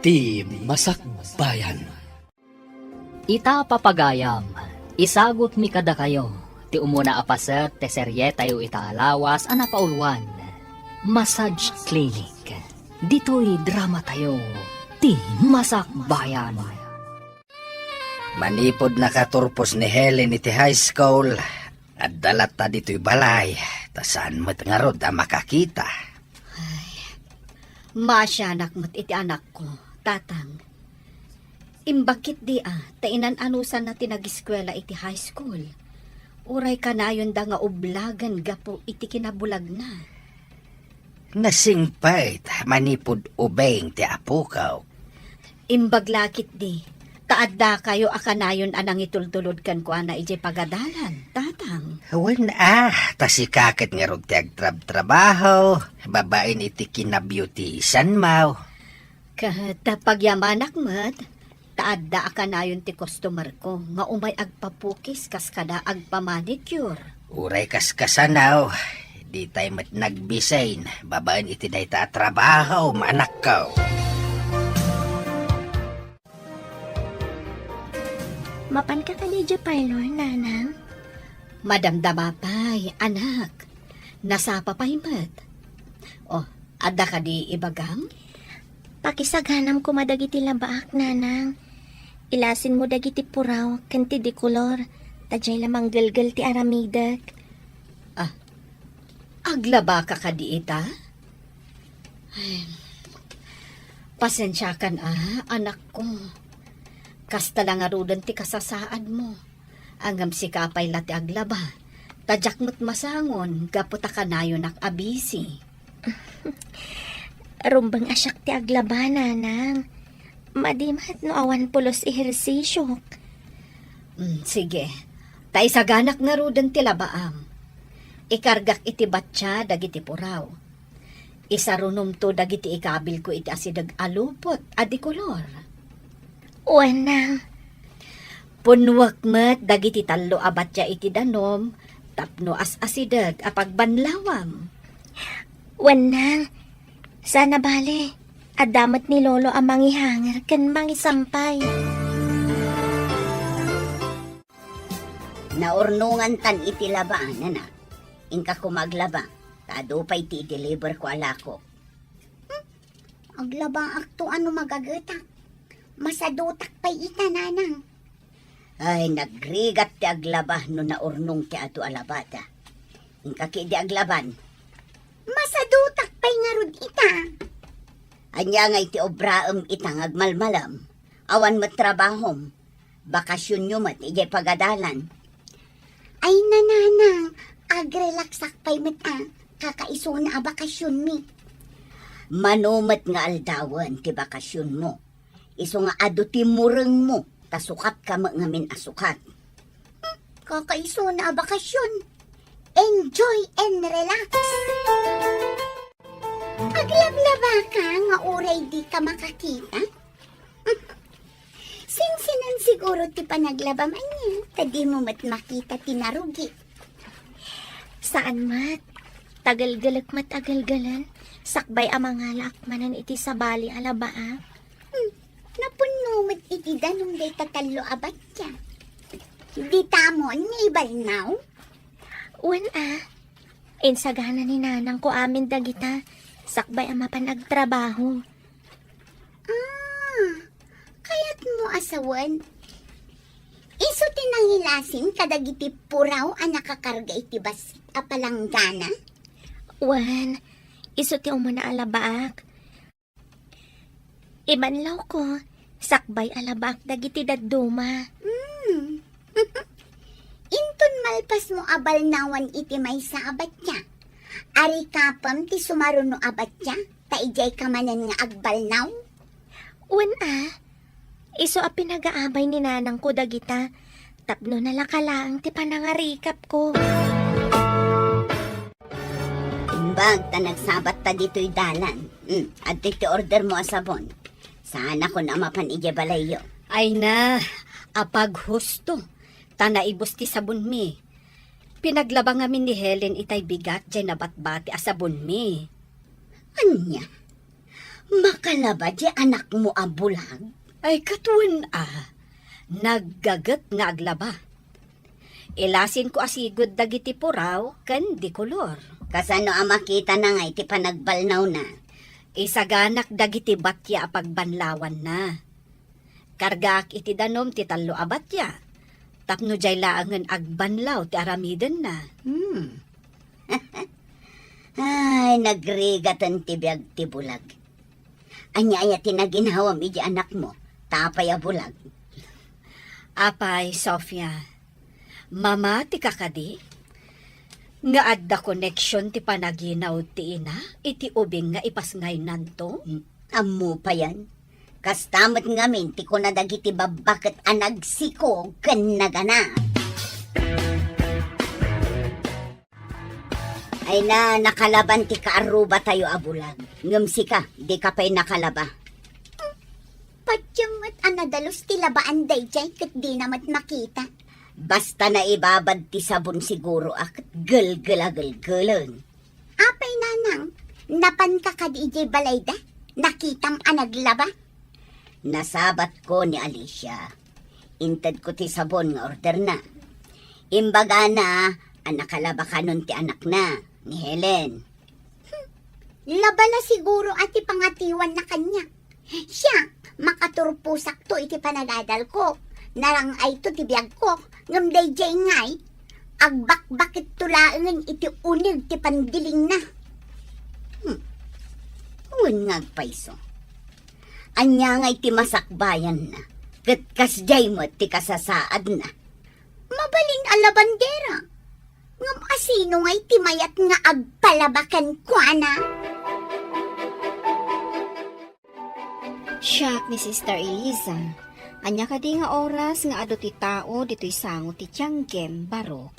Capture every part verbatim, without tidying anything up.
Ti Masakbayan. Ita, papagayam, isagutmi kadakayo ti umuna a paset ti serietayo ita a lawas a napauluan, Massage Clinic. Ditoy dramatayo, Ti Masakbayan. Manipud nakaturpos ni Helen iti high school, adda latta ditoy balay, ta saan met ngarud a makakita. Ay, maasianak met iti anakko, Tatang. Imbag ketdi a, ta inan-anusanna ti nagiskuela iti high school. Uray kanayonda nga ublagen gapu iti kinabulagna. Nasingpet manipud ubing ti apokaw. Imbag la ketdi, ta addakayo a kanayon a nangitultulod kenkuana idiay pagadalan, Tatang. Wen a, ta sika ket ngarud ti agtrabtrabaho, babaen iti kinabeautisanmo. Ket pagyamanak met, ta adda a kanayon ti customerko nga umay agpapukis kas kada agpamanicure. Uray kaskasano, ditay met nagbisin babaen iti dayta a trabaho, anakko. Mapanka kadi idiay parlor, Nanang? Madamdama pay, anak. Nasapa pay met. O, adda kadi ibagam? Pakisaganam koma dagiti labaak, Nanang. Ilasinmo dagiti puraw ken ti dekolor, ta diay la manggelgel ti aramidek. Ah, aglabaka kadi ita? Ay, pasensiakan a, anakko. Kasta la ngaruden ti kasasaadmo. Ngem sika pay la ti aglaba. Ta diak met masangon gapu ta kanayonak a busy. Rumbeng a siak ti aglaba, Nanang. Madi met no awan pulos ehersisiok. Mm, sige. Ta isaganak ngaruden ti labaam. Ikargak iti batsia dagiti puraw. Isarunomto dagiti ikabilko iti asideg a lupot a dekolor. Wen, Nang. Punnuek met dagiti tallo a batsia iti danum tapno as-asideg a pagbanlawam. Wen, Nang. Saan a bale, adda met ni Lolo a mangihanger ken mangisampay. Naurnongantan iti laba, Nana. Inka koma aglaba, ta adu pay ti ideliberko a lako. Hmm? Aglabaakto a no magagetak. Masadutak pay ita, Nanang. Ay, nagrigat ti aglaba no naurnong ti adu a labada. Inka ketdi aglaban. Masadutak pay ngarud ita. Ania ngay ti obraem ita nga agmalmalem? Awan met trabahom. Bakasionyo met idiay pagadalan. Ay, Nanang, agrelaksak pay met a. Kakaisuna a bakasionmi. Mano met nga aldawen ti bakasionmo? Isu nga adu ti murengmo, ta sukatka met ngamin a sukat. Hmm, kakaisuna a bakasion. Enjoy and relax. Aglablabaka nga uray dika makakita? Sinsinan siguro ti panaglabam ania, ta dimo met makita ti narugi. Saan met. Tagelgelek met a gelgelen, sakbay a mangalaak manen iti sabali a labaak. Hmm, napunno met iti danum dayta tallo a batya. Ditamon nga ibalnaw? Wen a, insagana ni nanangko amin dagita, sakbay a mapan agtrabaho. Ah, kayatmo a sawen? Isu ti nangilasin kadagiti puraw a nakakarga iti bassit a palanggana? Wen, isu ti umuna a labaak. Ibanlawko, sakbay a labaak dagiti dadduma. Hmm. Inton malpasmo a balnawan iti maysa a batya, arikapem ti sumaruno a batya, ta idiayka manen nga agbalnaw? Wen a, isu a pinagaabay ni nanangko dagita, tapno nalaka laeng ti panangarikapko. Imbag ta nagsabatta ditoy dalan. Hmm, adtoy ti ordermo a sabon. Saanakon a mapan idiay balayyo. Ay na, apaghusto, ta naibus ti sabonmi. Pinaglaba ngamin ni Helen itay bigat diay nabatbati a sabonmi. Ania? Makalaba di anakmo a bulag? Ay, ket wen a, naggaget nga aglaba. Ilasinko a sigud dagiti puraw ken di kolor. Kasano a makitana ngay ti panagbalnawna? Isaganak dagiti batia a pagbanlawanna. Kargaak iti danum ti tallo a batia, tapno diay laengen agbanlaw ti aramidenna. Hmm. Ay, nagrigaten ti biag ti bulag. Ania aya ti naginawam iti anakmo? Ta apay a bulag? Apay, Sofia, mamatika kadi nga adda koneksion ti panaginaw ti ina iti ubing nga ipasngaynanto? Hmm, ammo payen. Kasta met ngamin ti kuna dagiti babbaket a nagsikog ken naganab. Ay na, nakalaban ti kaarrubatayo a bulag. Ngem sika, dika pay nakalaba. Patiem met a nadalus ti labaan daydiay ket dina met makita. Basta naibabad ti sabon siguro a ket gelgel a gelgelen. Apay, nanang, napanka kadi idiay balayda? Nakitam a naglaba? Nasabatko ni Alicia. Intedko ti sabon nga orderna. Imbagana a nakalaba kanon ti anakna, ni Helen. Hmm. Laba la siguro a ti pangatiwanna kaniak. Siak, makaturposakto iti panagadalko. Narang-ayto ti biagko, ngem daydiay ngay, agbakbaketto laengen iti uneg ti pandilingna. Hmm. Wen nga agpayso. Ania ngay ti masakbayanna? Ket kasdiay met ti kasasaadna. Mabalin a labandera. Ngem asino ngay ti mayat nga agpalaba kenkuana? Siak ni Sister Eliza. Ania kadi nga oras nga adu ti tao ditoy sango ti tianggem, Barok?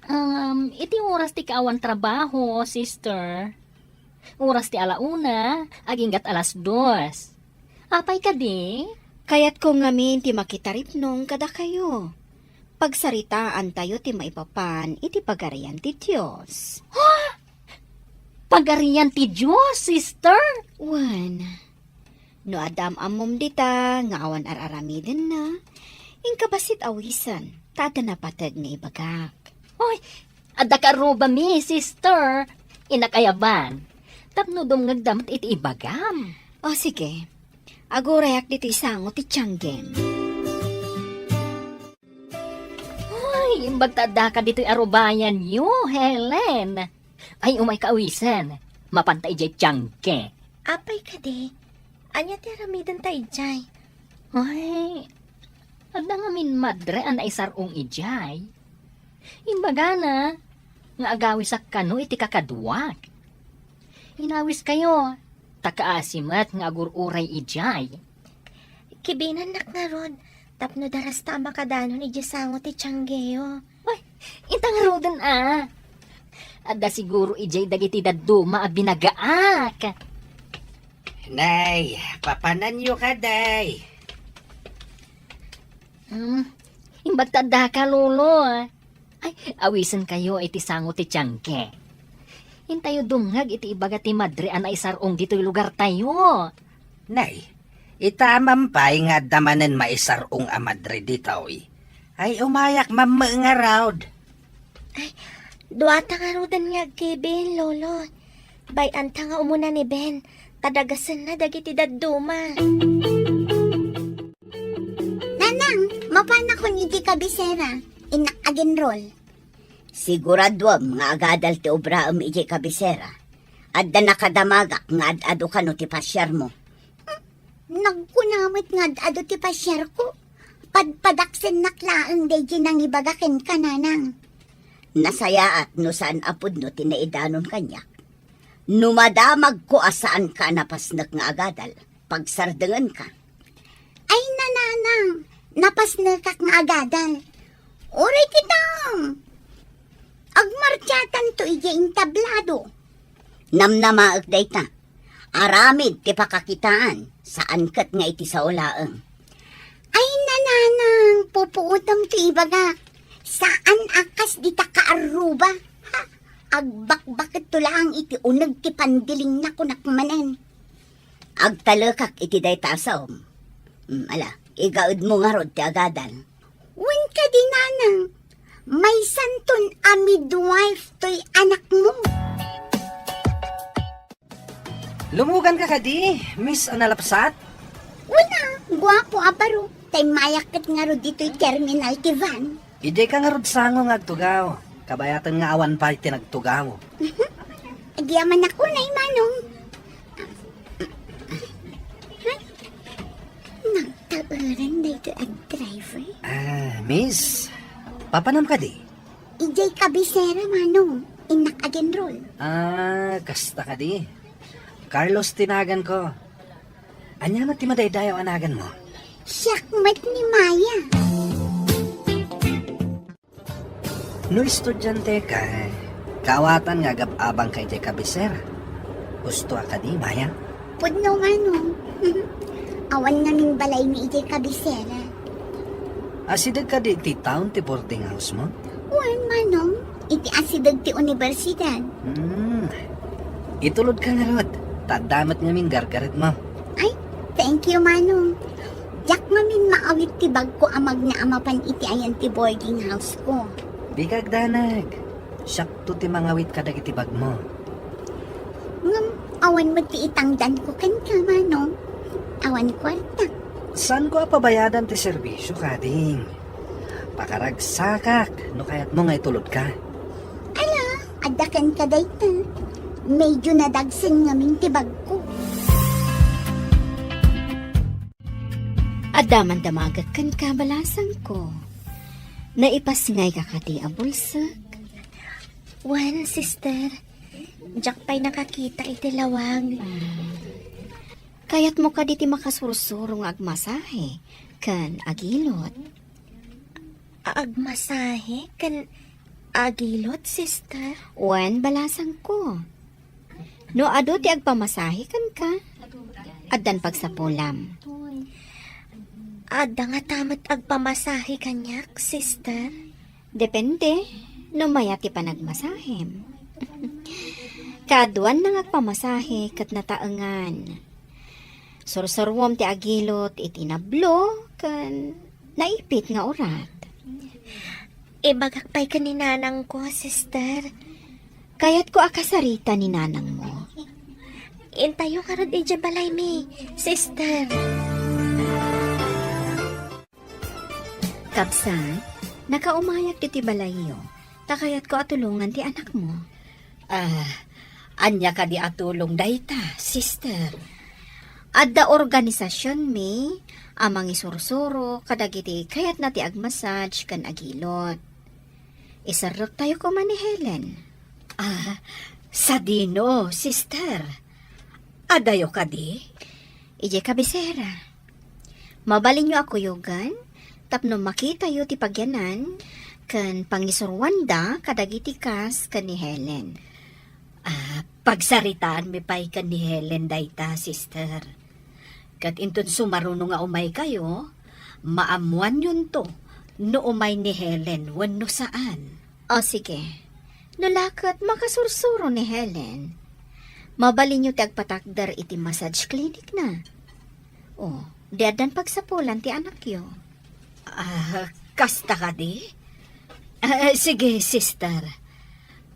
Um, iti oras ti kaawan trabaho, sister. Oras ti ala una, aginggat alas dos. Apay kadi? Kayatko ngamin ti makitaripnong kadakayo. Pagsaritaantayo ti maipapan iti Pagarian ti Dios. Ha? Pagarian ti Dios, sister? Wen, no adda am-ammom dita nga awan ar-aramidenna, inka bassit awisen, ta adda napateg nga ibagak. Oy, adda karrubami, sister. Innak ayaban. Tapno dumngegda met iti ibagam. O, sige. Agurayak ditoy sango ti tianggem. Ay, imbag ta addaka ditoy arubayanyo, Helen. Ay, umayka awisen. Mapanta idiay tiangge. Apay kadi, ania ti aramidenta idiay? Ay, adda ngamin madre a naisar-ong idiay. Imbagana nga agawisak kano iti kakaduak. Inawiskayo, ta kaasi met nga agur-uray idiay. Kibinennak ngarud, tapno darasta a makadanon idiay sango ti tianggeyo. Ay, inta ngaruden a. Adda siguro idiay dagiti dadduma a binagaak. Nay, papananyo kadi. Hmm, imbag ta addaka, Lolo. Ay, awisenkayo iti sango ti tiangge. Intayo dumngeg iti ibaga ti madre a naisar-ong ditoy lugartayo. Nay, itamam pay nga adda manen maisar-ong a madre ditoy. Ay, umayak mammo ngarud. Ay, duata ngaruden nga agkibin, Lolo. Bay-anta nga umuna ni Ben, ta dagasenna dagiti dadduma. Nanang, mapanakon idiay kabisera, innak agenrol. Siguraduem nga agadal ti obraem idiay kabisera. Adda nakadamagak nga ad-adu kano ti pasiarmo. Hmm, nagkuna met nga ad-adu ti pasiarko. Padpadaksennak laeng daydi nangibaga kenka, nanang. Nasayaat no saan a pudno ti naidanon kaniak. No madamagko a saanka a napasnek nga agadal, pagsardengenka. Ay, nanang, napasnekak nga agadal. Uray kitam! Agmartiatanto idiay entablado. Namnamaek dayta. Aramid ti pakakitaan, saan ket nga iti sao laeng. Ay, nanang, pupuotem ti ibagak. Saan a kas dita kaarruba. Ha? Agbakbaketto laeng iti uneg ti pandilingna, kunak manen. Agtalekak iti dayta a saom. Mm, ala, igaedmo ngarud ti agadal. Wen kadi, nanang, maysanton a midwife toy anakmo. Lumuganka kadi, Miss Analapsat? Wen a, guapo a baro. Tay mayak ket ngarud ditoy terminal ti van. Idiay ka ngarud sango nga agtugaw. Kabayaten nga awan pay ti nagtugaw. Agyamanak unay, Manong. Ay, nagtaeran daytoy a driver. Ah, miss, papanam kadi? Idiay kabisera, Manong. Innak agenrol. Ah, kasta kadi. Carlos ti naganko. Ania met ti madaydayaw a naganmo? Siak met ni Maya. No estudiante ka, kaawatan nga agab-abangka idiay kabisera. Husto a kadi, Maya? Pudno, Manong. Awan ngamin balaymi idiay kabisera. Asideg kadi iti town ti boarding house mo? Wen, Manong. Iti asideg ti universidad. Hmm. Itulodka ngarud. Ta adda met ngamin gargaretmo. Ay, thank you, Manong. Diak ngamin maawit ti bagko a magna a mapan iti ayan ti boarding house ko. Dika agdanag. Siakto ti mangawit kadagiti bagmo. Ngem, awan met ti itangdanko kenka, Manong. Awan kuarta. Saanko a pabayadan ti serbisio, kading. Pakaragsakak no kayatmo nga itulodka. Ala, adda kenka dayta. Medyo nadagsen ngamin ti bagko. Adda man damaget kenka, balasangko. Naipasngayka kadi a bulsek? Wen, sister. Diak pay nakakita iti lawag. Ah. Kayatmo kadi ti makasursuro nga agmasahe ken agilot? Agmasahe ken agilot, sister? Wen, balasangko. No adu ti agpamasahe kenka, addan pagsapulam. Adda ngata met agpamasahe kaniak, sister? Depende no mayat ti panagmasahem. Kaaduanna nga agpamasahe ket nataengan. Sursuruem ti agilot iti nablo ken naipit nga urat. Ibagak pay ken ni nanangko, sister. Kayatko a kasarita ni nanangmo. Intayo ngarud idiay balaymi, sister. Kabsat, nakaumayak ditoy balayyo, ta kayatko a tulongan ti anakmo. Ah, ania kadi a tulong dayta, sister? Adda organisasionmi a mangisursuro kadagiti kayatna ti agmassage ken agilot. Iserrektayo koma ni Helen. Ah, sadino, sister? Adayo kadi? Idiay kabisera. Mabalinyo a kuyogan tapno makitayo ti pagyanan ken pangisuruanda kadagiti kas ken ni Helen. Ah, pagsaritaanmi pay ken ni Helen dayta, sister. Ket inton sumaruno nga umaykayo, maammoanyonto no umay ni Helen wenno saan. O, sige. No la ket makasursuro ni Helen, mabalinyo ti agpatakder iti massage clinic na. O, di addan pagsapulan ti anakyo. Ah, kasta kadi? Ah, sige, sister.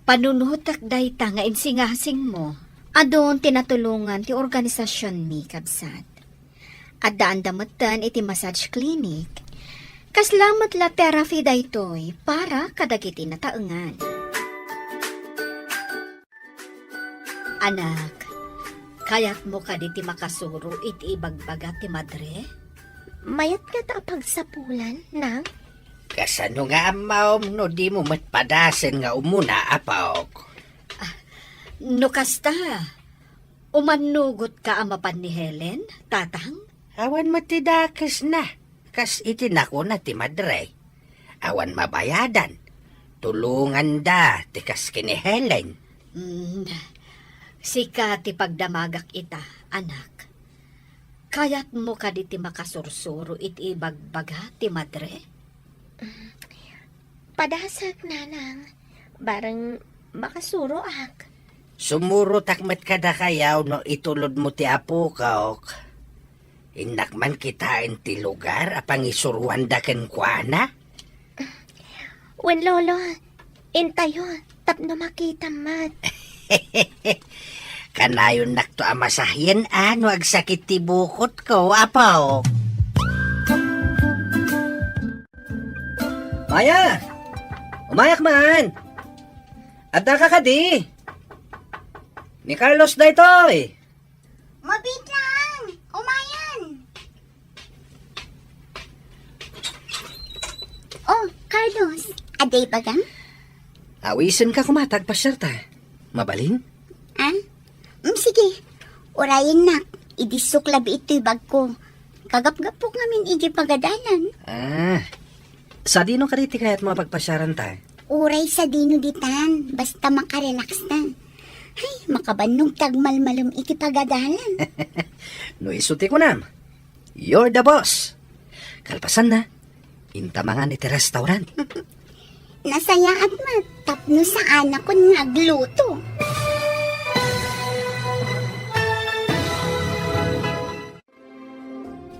Panunotek dayta nga insingasingmo. Adun ti natulongan ti organisasionmi, kabsat. Addaanda metten iti massage clinic. Kasla met la therapy daytoy para kadagiti nataengan. Anak, kayatmo kadi ti makasuro iti ibagbaga ti madre? Mayat ngata a pagsapulan, nang? Kasano nga ammom no dimo met padasen nga umuna, apok? Ah, no kasta, umannugotka a mapan ni Helen, tatang? Awan met ti dakesna, kas iti nakuna ti madre. Awan mabayadan. Tulonganda ti kas ken ni Helen. Mm, sika ti pagdamagak ita, anak. Kayatmo kadi ti makasursuro iti ibagbaga ti madre? Mm, padasek, nanang. Bareng makasuroak. Sumurotak met kadakayaw no itulodmo ti apokok. Innak man kitaen ti lugar a pangisuroanda kenkuana. Wen, Lolo, intayo tapno makitam met. Kanayonnakto a masahien a no agsakit ti bukotko, apo. Maya! Umayak man! Addaka kadi? Ni Carlos daytoy. Mabiit lang! Umayan! Oh, Carlos, adda ibagam? Awisenka koma ta agpasiarta. Mabalin? Ah? Mm, sige. Urayennak, idissok labi itoy bagko. Kagapgapok ngamin idiay pagadalan. Ah, sadino kadi ti kayatmo a pagpasiaranta? Uray sadino ditan, basta makarelax ta. Ay, makabannog ti agmalmalem iti pagadalan. No isu ti kunam, you're the boss. Kalpasanna, inta mangan iti restaurant. Nasayaat met tapno saanakon nga agluto.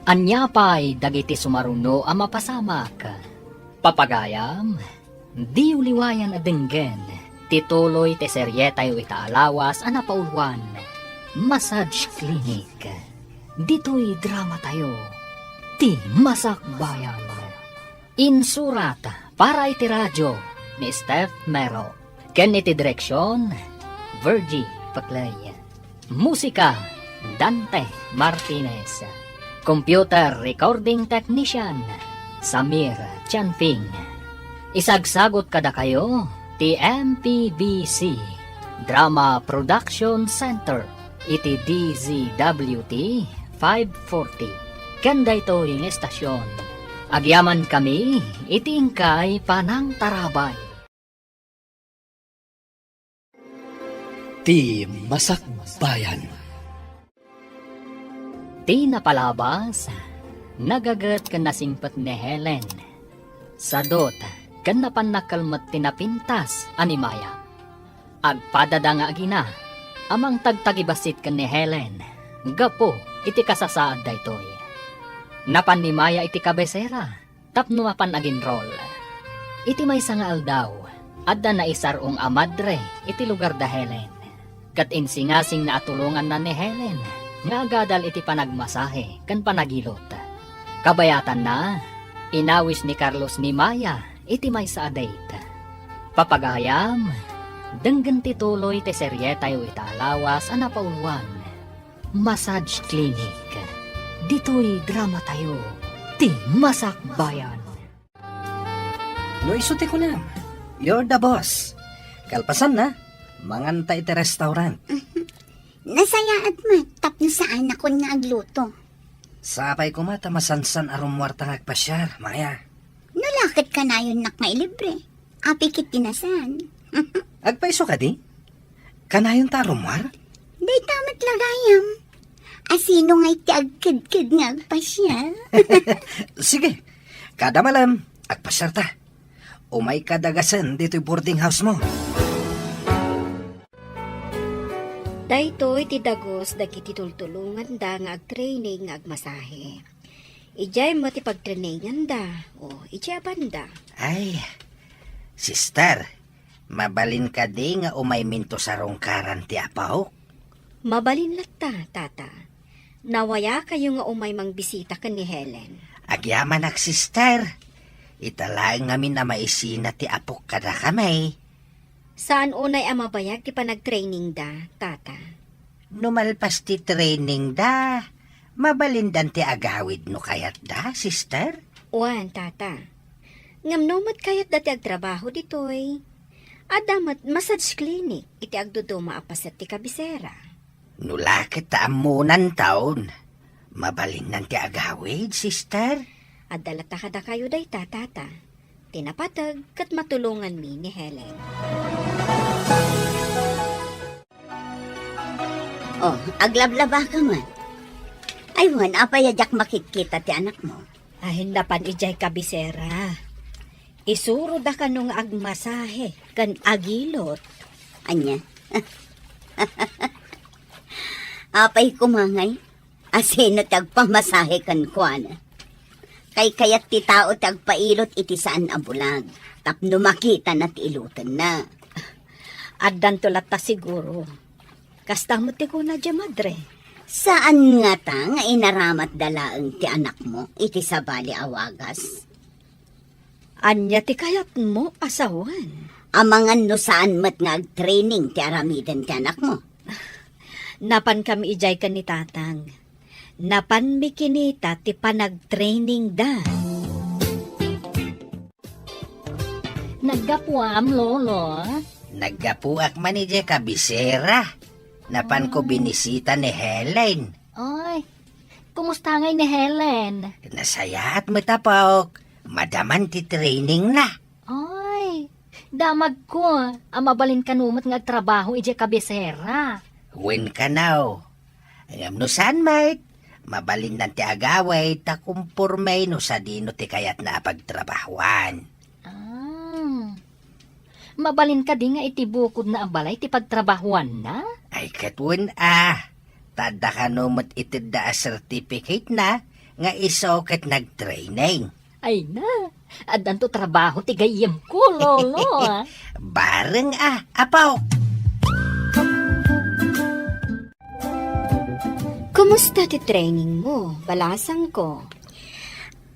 Ania pay dagiti sumaruno a mapasamak? Papagayam, diyo liwayan a denggen ti tuloy ti serietayo ita a lawas a napauluan, Massage Clinic. Ditoy dramatayo, ti Masakbayan. Insurat para iti radio ni Steph Mero, ken iti direksion, Virgie Paclay. Musika, Dante Martinez. Computer recording technician, Samir Chanfing. Isagsagot kadakayo ti M P B C Drama Production Center iti D Z W T five forty. Ken daytoy nga estasyon, agyamankami iti inkay panangtarabay. Ti Masakbayan. Ti napalabas, nagaget ken nasingpet ni Helen. Sadut ken napan nakkelmet ti napintas a ni Maya. Agpadada nga agina a mangtagtagibassit ken ni Helen gapu iti kasasaad daytoy. Napan ni Maya iti kabesera tapno mapan aginrol. Iti maysa nga aldaw, adda naisar-ong a madre iti lugar da Helen, ket insingasingna a tulonganna ni Helen nga agadal iti panagmasahe ken panagilot. Kabayatanna, inawis ni Carlos ni Maya iti maysa a date. Papagayam, denggen ti tuloy ti serietayo ita a lawas a napauluan. Massage Clinic. Ditoy dramatayo, ti Masakbayan. No isu ti kunam, you're the boss. Kalpasanna, manganta iti restaurant. Nasayaat met tapno saanakon nga agluto. Sapay koma ta masansan a rummuarta nga agpasiar, Maya. No la ket kanayonnak nga ilibre. Apay ket ti nasan. Agpayso kadi? Kanayon ta a rummuar? Dayta met la gayam. A sino ngay ti agkedked nga agpasiar? Sige, kada malem, agpasiar ta. Umayka dagasen ditoy boarding house mo. Daytoy ti dagus dagiti tultulonganda nga agtraining nga agmasahe. Idiay met ti pagtraininganda, o idiay a banda. Ay, sister, mabalin kadi nga umayminto sarungkaran ti apok? Mabalin latta, tata. Nawayakayo nga umay mangbisita ken ni Helen. Agyamanak, sister. Ita laeng ngamin a maisina ti apok kadakami. Saan unay a mabayag ti panagtrainingda, tata? No malpas ti trainingda, mabalindan ti agawid no kayatda, sister? Wen, tata. Ngem no met kayatda ti agtrabaho ditoy, adda met massage clinic iti agduduma a paset ti kabisera. No la ket ta ammonanton, mabalinnan ti agawid, sister? Adda latta kadakayo dayta, tata. Ti napateg ket matulonganmi ni Helen. Oh, aglablabaka man. Ay, wen, apay a diak makitkita ti anakmo? Ay, napan idiay kabisera. Isurod a kano nga agmasahe ken agilot. Ania? Apay koma ngay, asino ti agpamasahe kenkuana? Kaykayat ti tao ti agpailot iti saan a bulag tapno makitana ti ilotenna. Addanto latta siguro. Kasta met ti kuna diay, madre. Saan ngata nga inaramatda laeng ti anakmo iti sabali a wagas? Ania ti kayatmo a sawen? Amangan no saan met nga agtraining ti aramiden ti anakmo? Napankami idiay ken ni tatang. Napanmi kinita ti panagtrainingda. Naggapuam, Lolo? Naggapuak man idiay kabisera. Napanko binisita ni Helen. Ay, kumusta ngay ni Helen? Nasayaat met, apok. Madaman ti trainingna. Ay, damagko a mabalin kano met nga agtrabaho idiay kabisera. Wen kano. Ngem no saan met, mabalinnan ti agawid ta kumporme no sadino ti kayatna a pagtrabahoan. Ah. Mabalin kadi nga iti bukodna a balay ti pagtrabahoanna? Ay, ket wen a. Ta adda kano met itedda a certificate-na nga isu ket nagtraining. Ay na, addanto trabaho ti gayyemko, Lolo, ah. Bareng a, apo. Kumusta ti training mo, balasangko?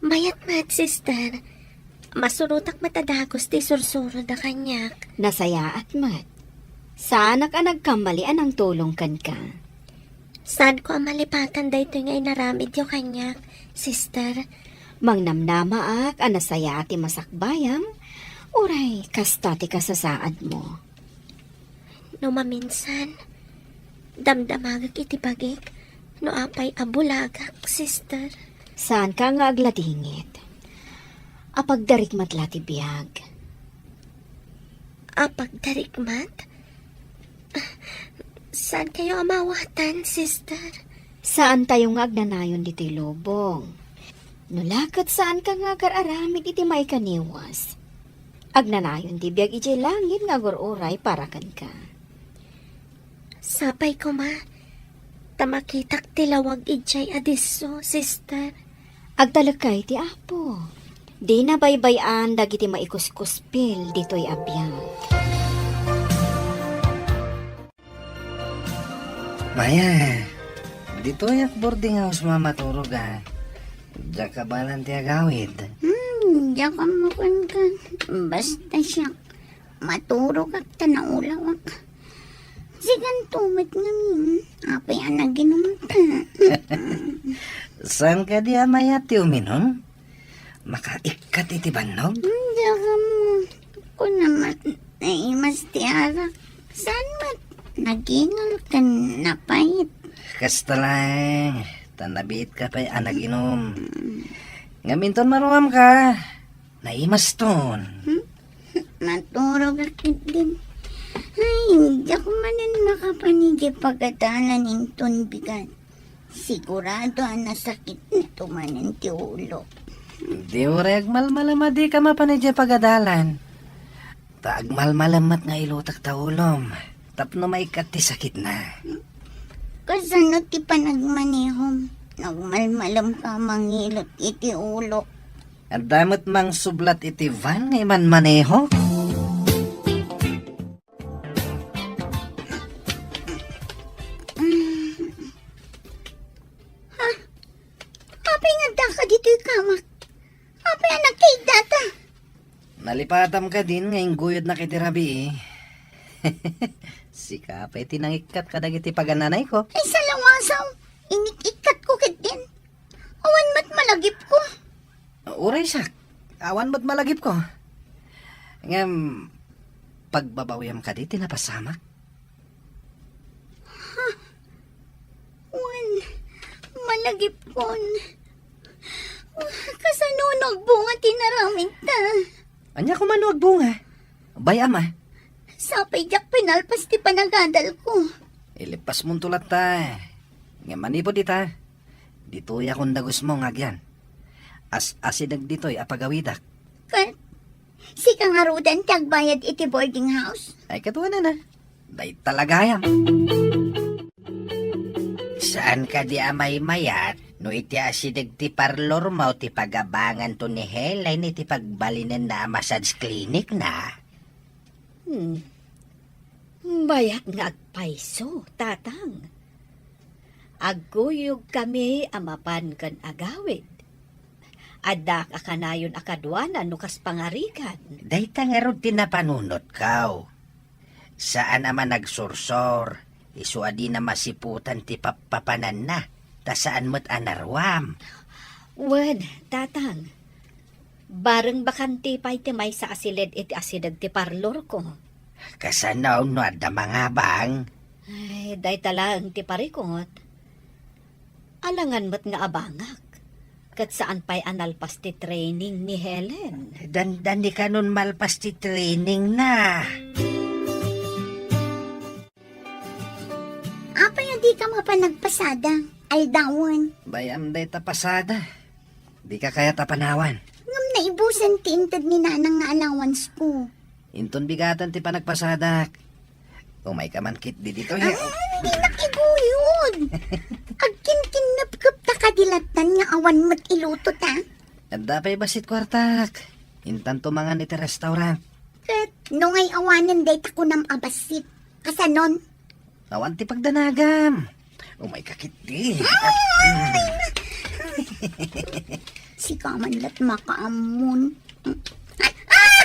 Mayat met, sister. Masurotak met a dagus ti sursuroda kaniak. Nasayaat met. Saanak a nagkammali a nangtulong kenka. Saanko a malipatan daytoy nga inaramidyo kaniak, sister. Mangnamnamaak a nasayaat ti masakbayam, uray kasta ti kasasaadmo. No maminsan, damdamagek iti bagik no apay a bulagak, sister. Saanka nga agladingit. Apagdarikmat la ti biag. Apagdarikmat? Saankayo a maawatan, sister? Saantayo nga agnanayon ditoy lubong. No la ket saanka nga agar-aramid iti maikaniwas, agnanayon ti biag idiay langit nga agur-uray para kenka. Sapay koma, ta makitak ti lawag idiay a disso, sister. Agtalekka iti Apo. Dina baybay-an dagiti maikuskuspil ditoy a biag. Maya, ditoyak boarding house mo a maturog a. Diak kabaelan ti agawid. Hmm, diak ammo kenka. Basta siak, maturogak ta naulawak. Sikanto met ngamin, apay a naginumta. Saan kadi a mayat ti uminum? Makaikkat iti bannog? Hmm, diak ammo. Kuna met, naimas ti arak. Saan met? Nagingal ken napait. Kasta laeng, ta nabiitka pay a naginum. Ngaminton maruamka, naimaston. Hmm? Maturogak ketdin. Ay, diak manen makapan idiay pagadalan inton bigat. Sigurado a nasakitto manen ti ulo. Di uray agmalmalem a dika mapan idiay pagadalan. Ta agmalmalem met nga ilutek ta ulom tapno maikkat ti sakitna. Kasano ti panagmanehom? Nagmalmalemka a mangilot iti ulok. Adda met mangsublat iti van nga imanmaneho. Ha? Apay nga addaka ditoy kamak? Apay a nagkaiddata? Nalipatam kadin nga ingguyodnak iti rabii. Sika pay ti nangikkat kadagiti pagananayko. Ay, salawasaw! Inik-ikkatko ketdin. Awan met malagipko. Uray siak, awan met malagipko. Ngem, pagbabawiam kadi ti napasamak? Ha? Wen, malagipkon. Kasano no agbunga ti naramidta? Ania koma no agbunga? Bay-am a. Sapay diak pinalpas ti panagadalko. Ilipasmonto latta. Ngem manipud ita, ditoyakon dagusmo nga agyan. As-asideg ditoy a pagawidak. Ket sika ngaruden ti agbayad iti boarding house? Ay, ket wen a. Dayta la gayam. Saan kadi a maymayat no iti asideg ti parlormo ti pagabanganto ni Helen iti pagbalinenna a massage clinic na? Hmm. Mayat nga agpayso, Tatang. Agguyogkami a mapan ken agawid. Addaak a kanayon a kaduana no kas pangarigan. Dayta ngarud ti napanunotko. Saan a managsursor, isu a dina masiputan ti pappapananna, ta saan met a naruam. Wen, Tatang. Bareng bakanti pay ti maysa a siled iti asideg ti parlorko. Kasano no adda mangabang? Ay, dayta laeng ti parikut. Alangan met nga abangak. Ket saan pay a nalpas ti training ni Helen. Dandani kanon malpas ti training na. Apay a dika mapan nagpasada, aldawen? Bay-am dayta pasada. Dika kayat a panawan. Ngem naibusan ti inted ni Nanang nga allowance ko. Inton bigaten ti panagpasadak. Umayka man ketdi ditoy. Ah, dinak iguyod. Agkinkinnepkep ta kadi lattan nga awan met iluto ta. Adda pay bassit kuartak. Intanto mangan iti restaurant. Ket no ngay awanen dayta kunam a bassit, kasanon? Awan ti pagdanagam. Umayka ketdi. Sika man la't makaammon.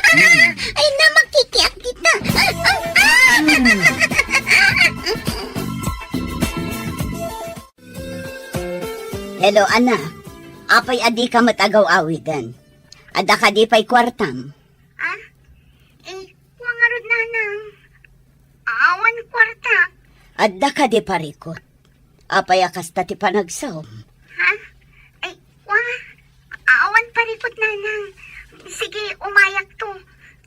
Ay, na, makikiak kita. Hello, anak. Apay a dika met agaw-awiden? Adda kadi pay kuartam? Ah? Eh, kua ngarud, Nanang. Awan kuarta. Adda kadi parikut? Apay a kasta ti panagsaom? Ha? Ay, kua. Awan parikut, Nanang. Sige, umayakto.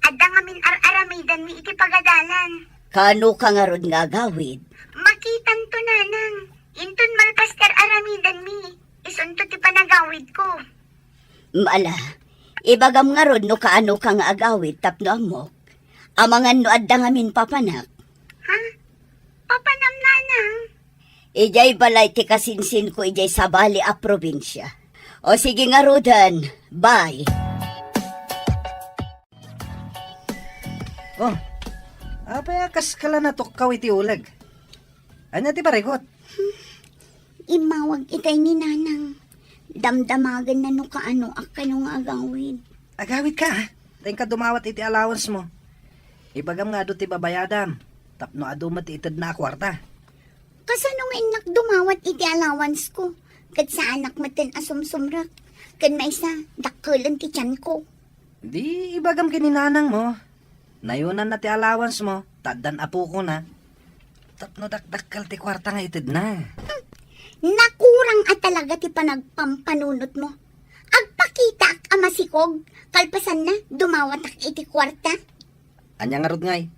Adda ngamin ar-aramidanmi iti pagadalan. Kaano ka ngarud nga agawid? Makitanto, Nanang. Inton malpas ti ar-aramidanmi, isunto ti panagawidko. Ala, ibagam ngarud no kaano ka nga agawid tapno ammok. Amangan no adda ngamin papanak. Ha? Papanam, Nanang? Idiay balay ti kasinsinko idiay sabali a probinsia. O sige ngaruden, bye. Oh, apay a kaskala natukkaw iti uleg? Ania ti parikut? Immawag itay ni Nanang. Damdamagenna no kaano a kayo nga agawid. Agawid ka, ah. Ta inka dumawat iti allowance mo. Ibagam nga adu ti babayadam, tapno adu met ti itedna a kuarta. Kasano nga innak dumawat iti allowance ko? Ket saanak metten a sumsumrek. Ken maysa, dakkelen ti tianko. Di ibagam ken ni Nanang mo. Nayonanna ti allowance mo, ta addan apokona. Tapno dakdakkel ti kuarta nga itedna. Nakurang a talaga ti panagpampanunot mo. Agpakitaak a masikog, kalpasanna, dumawatak iti kuarta. Ania ngarud ngay?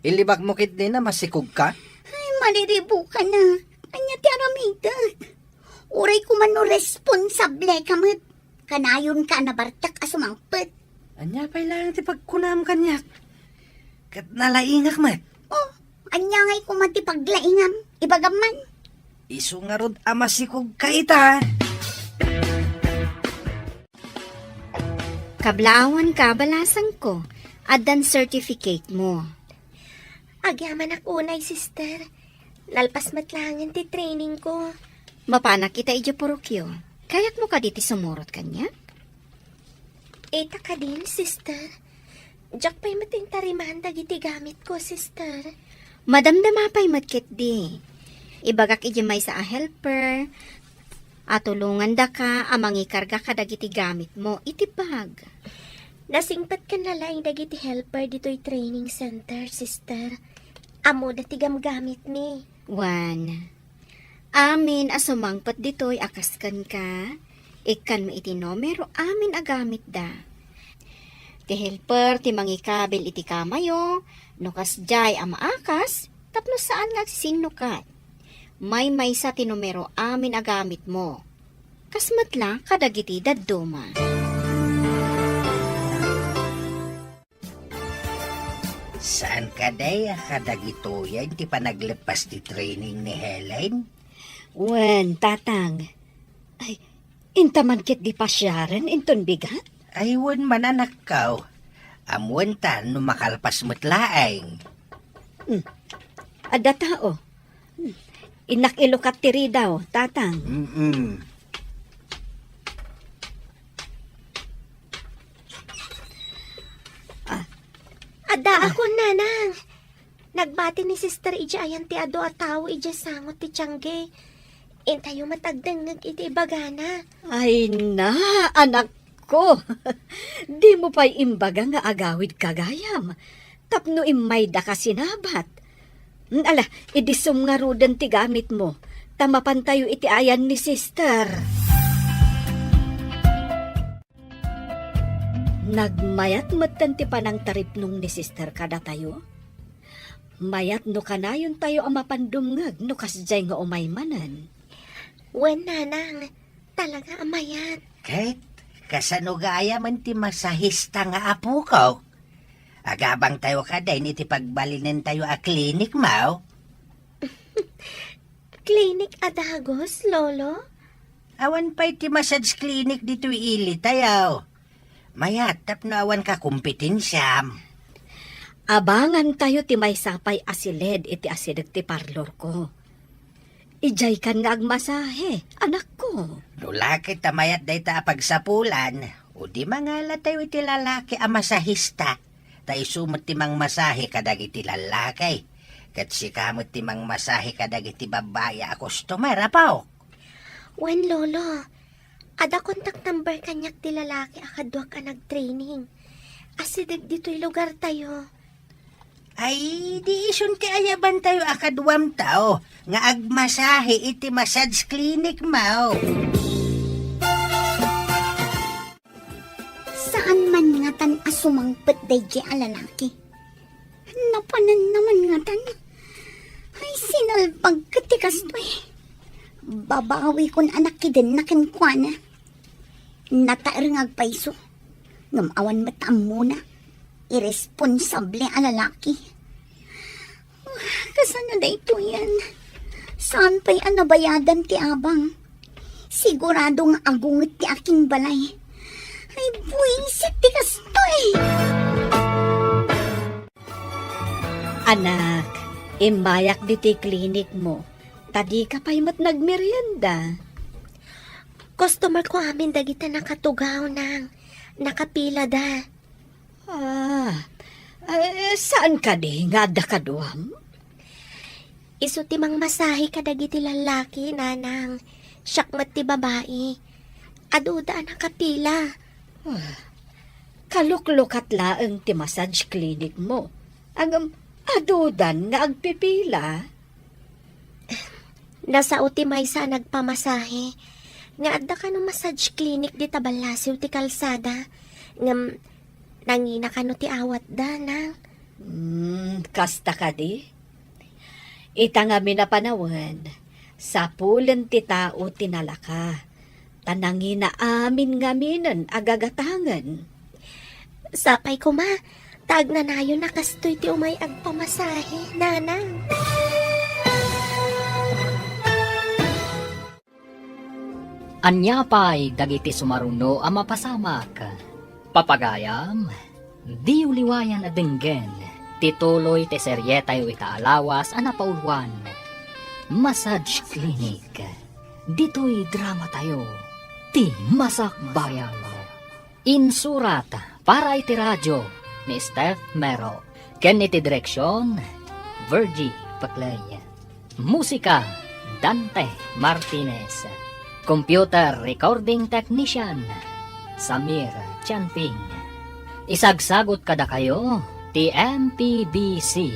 Ilibak mo ketdin a masikog ka? Ay, maliribukan na. Ania ti aramidek? Uray koma no responsable ka met. Kanayon ka a nabartek a sumangpet. Ania pay laeng ti pagkunam kaniak? Ket nalaingak met. Oh, ania ngay koma ti paglaingam? Ibagam man. Isu ngarud a masikog ka ita. Kablaawan ka, balasangko. Addan certificate mo. Agyamanak unay, sister. Nalpas met laengen ti training ko. Mapanak ita idiay purokyo. Kayak mo kadi ti sumurot kaniak? Ita kadin, sister. Diak pay met intariman dagiti gamit ko, sister. Madamdama pay met ketdi. Ibagak idiay maysa a helper. A tulongandaka a mangikarga kadagiti gamitmo iti bag. Nasingpetkan laeng dagiti helper ditoy training center, sister. Ammoda ti gamgamitmi. Wen, amin a sumangpet ditoy a kas kenka, ikkanmo iti numero amin a gamitda. Ti helper ti mangikabil iti kamayo, no kasdiay a maakas, tapno saan nga agsisinnukat. Maymaysa ti numero amin a gamitmo. Kas met la kadagiti dadduma. Saan kadi a kadagitoyen ti panagleppas ti training ni Helen? Wen, Tatang. Ay, inta man ketdi pasiaren inton bigat? Ay, wen man, anakko. Ammoenta no makalpas met laeng. Hmm. Adda tao. Hmm. Innak ilukat ti ridaw, Tatang. Mm-mm. Ah. Addaakon, Nanang. Nagbati ni Sister idiay ayan ti adu a tao idiay sango ti tiangge. Intayo met agdengngeg iti ibagana. Ay na, anakko. Dimo pay imbaga nga agawidka gayam tapno immaydaka sinabat. Ala, idisum ngaruden ti gamitmo, ta mapantayo iti ayan ni Sister. Nagmayat metten ti panangtaripnong ni Sister kadatayo. Mayat no kanayontayo a mapan dumngeg no kasdiay nga umay manen. Wen, Nanang, talaga a mayat. Ket, kasano gayamen ti masahista nga apokok? Agabangtayo kadin iti pagbalinentayo a klinik, maw? Klinik a dagus, Lolo? Awan pay ti massage clinic ditoy ilitayo. Mayat tapno awan kakompetensiam. Abangantayo ti maysa pay a siled iti asideg ti parlorko. Idiaykan nga agmasahe, anakko. No la ket ta mayat dayta a pagsapulan, o di mangalatayo iti lalaki a masahista, ta isu met ti mangmasahe kadagiti lallaki. Ket sika met ti mangmasahe kadagiti babbai a customer, apo. Wen, Lolo. Adda contact number kaniak ti lalaki a kaduak a nagtraining. Asideg ditoy lugartayo. Ay, di isun ti ayabantayo a kaduamtayo nga agmasahe iti massage clinic, maw. Saan man ngatan a sumangpet daydiay a lalaki? Napanan naman ngatan. Ay, sinalbag ket ti kastoy. Babawikon a nakidenna kenkuana. Nataer nga agpayso. Ngem awan met ammona. Irresponsable a lalaki. Kasano daytoyen? Saan pay a nabayadan ti abang? Sigurado nga agunget ti akingbalay. Ay, buisit ti kastoy! Anak, immayak ditoy klinikmo, ta dika pay met nagmerienda. Customerko amin dagiti nakatugaw, Nang. Nakapilada. Ah, eh, saan kadi nga adda kaduam? Isu ti mangmasahe kadagiti lallaki, Nanang. Siak met ti babai. Aduda a nakapila. Ah, kaluklukat laeng ti massage clinicmo. Ngem adudan nga agpipila. Nasao ti maysa a nagpamasahe nga adda kano massage clinic dita ballasiw ti kalsada, ngem nangina kano ti awatda, Nang. Hmm, kasta kadi? Ita ngamin a panawen, sapulen ti tao ti nalaka, ta nangina amin ngaminen a gagatangen. Sapay koma, ta agnanayon a kastoy ti umay agpamasahe, Nanang. Ania pay dagiti sumaruno a mapasamak? Papagayam, diyo liwayan a denggen ti tuloy ti serietayo ita a lawas a napauluan, Massage Clinic. Ditoy dramatayo, ti Masakbayan. Insurat para iti radio ni Steph Mero, ken iti direksion, Virgie Paclay. Musika, Dante Martinez. Computer recording technician, Samir Chanping. Isagsagut kadakayo ti M P B C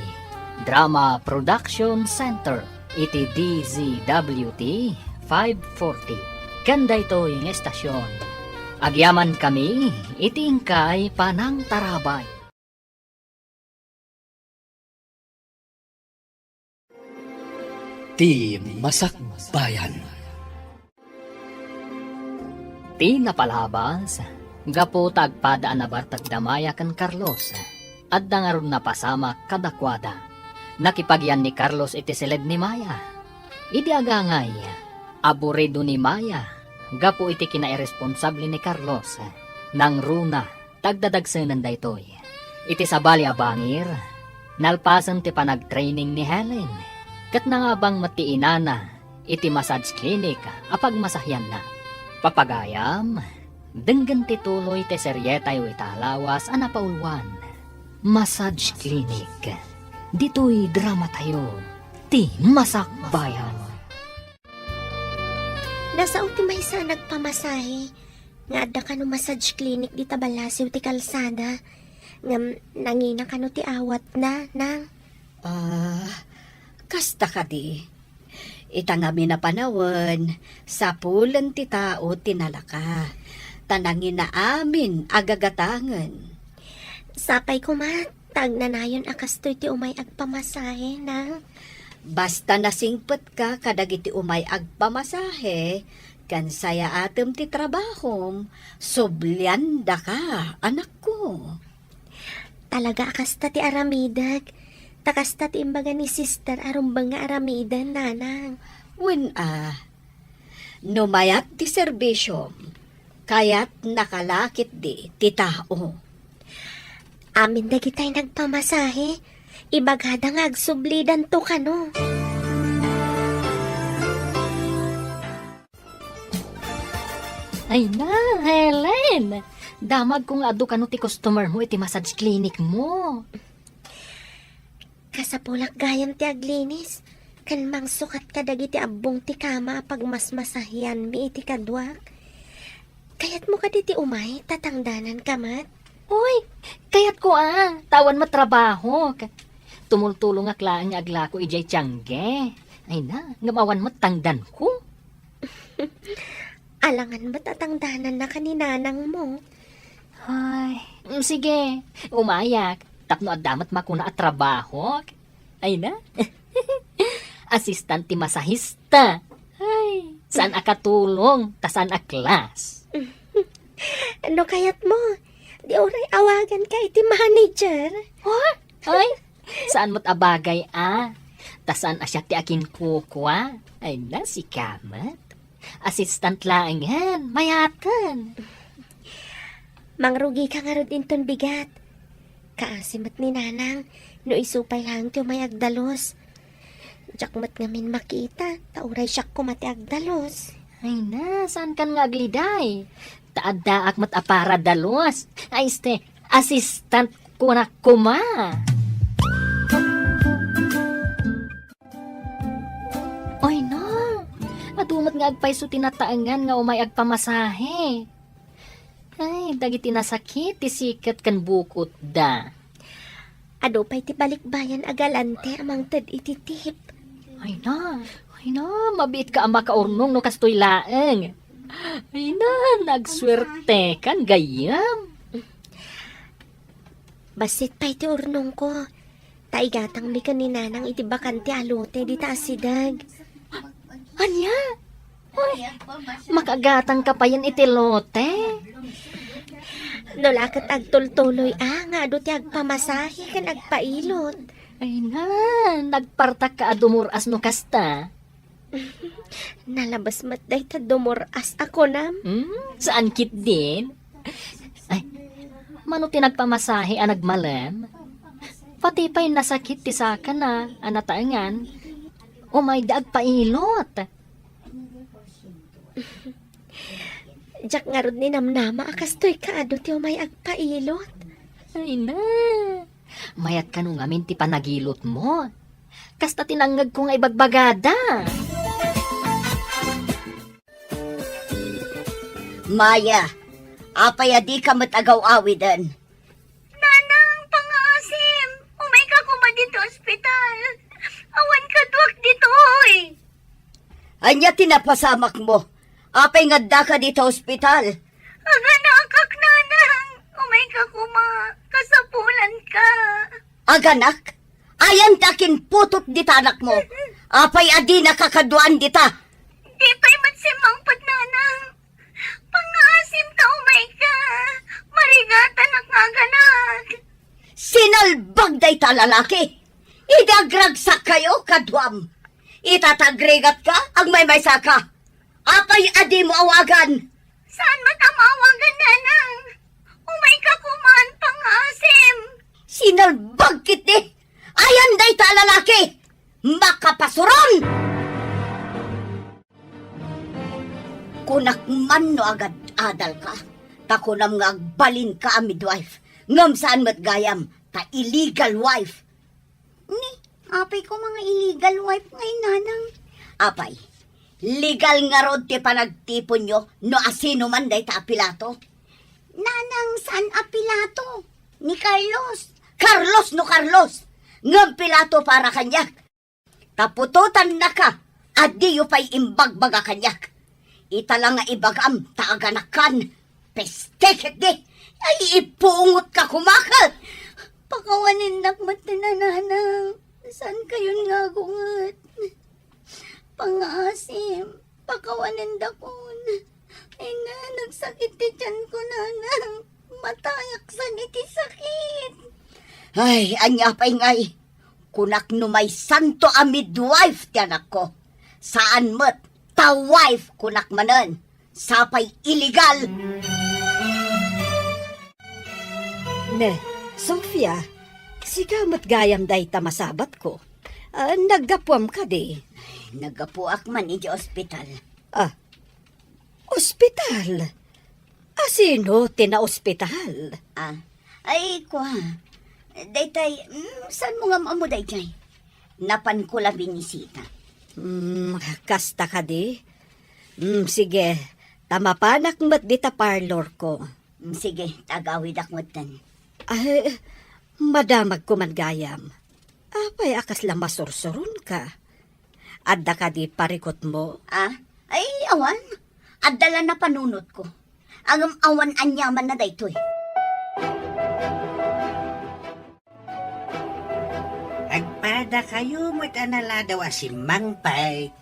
Drama Production Center iti D Z W T five forty. Ken daytoy nga estasion, agyamankami iti inkay panangtarabay. Ti Masakbayan. Ti napalabas, gapu ta agpada a nabartek da Maya ken Carlos. Adda ngarud napasamak kadakuada. Nakipagyan ni Carlos iti siled ni Maya. Idi agangay, aburido ni Maya gapu iti kinairresponsable ni Carlos. Nangruna, ta agdadagsenen daytoy. Iti sabali a bangir, nalpasen ti panagtraining ni Helen, ket nangabang met ti inana iti massage clinic a pagmasahianna. Papagayam, denggen ti tuloy ti serietayo ita a lawas a napauluan. Massage Clinic. Ditoy dramatayo ti masakbayan. Nasao ti maysa a nagpamasahe nga adda kano massage clinic dita ballasiw ti kalsada. Ngem nangina kano ti awatna, nang? Ah, kasta kadi. Ita ngamin a panawen, sapulen ti tao ti nalaka, ta nangina amin a gagatangen. Sapay koma, ta agnanayon a kastoy ti umay agpamasahe, nang? Basta nasingpetka kadagiti umay agpamasahe, ken sayaatem ti trabahom, subliandaka, anakko. Talaga a kasta ti aramidek. Ta kasta ti imbaga ni Sister a rumbeng nga aramiden, nanang. Wen a, no mayat ti serbisiom, kayatnaka la ketdi ti tao. Amin dagitay nagpamasahe, ibagada nga agsublidanto kano. Ay na, Helen! Damagko nga adu kano ti customer mo iti massage clinic mo. Kasapulak gayam ti aglinis, ken mangsukat kadagiti abbong ti kama a pagmasmasahianmi iti kaduak. Kayatmo kadi ti umay, ta tangdananka met? Oy, kayatko a, ta awan met trabahok. Tumultulongak laeng nga aglako idiay tiangge. Ay na, ngem awan met tangdanko. Alangan met a tangdanannaka ni nanangmo. Ay, mm, sige, umayak. Tapno adda met makuna a trabahok. Ay na. Assistant ti masahista. Ay, saan a katulong, ta saan a class. No kayatmo, di uray awaganka iti manager. Ha? Ay, saan met a bagay a. Ta saan a siak ti akinkukua. Ay na, sika met. Assistant laengen, mayaten. Mangrugika ngarud inton bigat. Kaasi met ni nanang, no isu pay laeng ti umay agdalus. Diak met ngamin makita, ta uray siak koma ti agdalus. Ay na, saankan nga agliday? Ta addaak met a para dalus. Ay, este, assistant kunak koma. Ay na, adu met nga agpayso ti nataengan nga umay agpamasahe. Ay, dagiti nasakit ti siket ken bukotda. Adu pay ti balikbayan a galante a mangted iti tip. Ay na, ay na, mabiitka a makaurnong no kastoy laeng. Ay na, nagsuertekan gayyem. Bassit pay ti urnongko. Ta igatangmi ken ni nanang iti bakante a lote dita asideg. Ania? Ay, makagatangka payen iti lote? No la ket agtultuloy a nga adu ti agpamasahe ken agpailot. Ay na, nagpartakka a dumur-as no kasta. Nalabas met dayta dumur-as a kunam. Hmm, saan ketdin? Ay, mano ti nagpamasahe a nagmalem? Pati pay nasakit ti sakana a nataengan, umayda agpailot. Diak ngarud ninamnama a kastoy kaadu ti umay agpailot. Ay na, mayat kano ngamin ti panagilotmo. Kasta ti nangngegko nga ibagbagada. Maya, apay a dika met agaw-awiden? Nanang, pangngaasim, umayka koma ditoy ospital. Awan kaduak ditoy. Ania ti napasamakmo? Apay nga addaka dita ospital? Aganakak, nanang. Umayka koma. Kasapulanka. Aganak? Ayan ti akinputot dita anakmo. Apay a dinaka kaduaan dita? Di pay met simmangpet, nanang. Pangngaasim ta umayka. Marigatanak nga aganak. Sinal ita lalaki. Idi agragsak kayo, kaduam. Ita tagrigat ka, agmaymaysa ka. Apay a di mo awagan? Saan met a maawagan, Nanang? Umay ka kuman, pangaasim. Sinalbag ketdi. Ayan dayta a lalaki. Makapasuron! Kunak man no agad-adal ka, ta kunam nga agbalin ka a midwife, ngem saan met gayam, ta illegal wife. Ni, apay ko mga illegal wife ngay, Nanang? Apay, legal ngarud ti panagtiponyo no asino man dayta a Pilato? Nanang, saan a Pilato? Ni Carlos. Carlos no Carlos! Ngem Pilato para kaniak. Ta putotannaka a diyo pay imbagbaga kaniak. Ita la nga ibagam ta aganakan. Peste ketdi! Ay, ipungot ka kumaket! Pakawanindak met ti nananang. Saan kayon nga agunget? Pangaasim, pakawanindakon. Ay na, nagsakit ti tiyan ko, Nanang. Matayak san iti sakit. Ay, ania pay ngay? Kunak no maysanto a midwife ti anakko. Saan met, ta wife kunak manen. Sapay illegal. Ne, Sofia, sika met gayam dayta masabatko. Ah, naggapuam kadi? Naggapuak man iti ospital. Ah, ospital? Asino ti naospital? Ah, ay, kua. Daytay, mm, saan mo nga ammo daytay? Napanko la binisita. Mm, kasta kadi? Mm, sige, ta mapanak met dita parlor ko. Mm, sige, ta agawidak metten. Ay, madamagko man gayam. Apay a kasla masursuron ka? Adda kadi parikutmo? Ah? Ay, awan. Adda la napanunotko. Ngem awan aniamanna daytoy. Agpadakayo met a naladaw a simmangpet.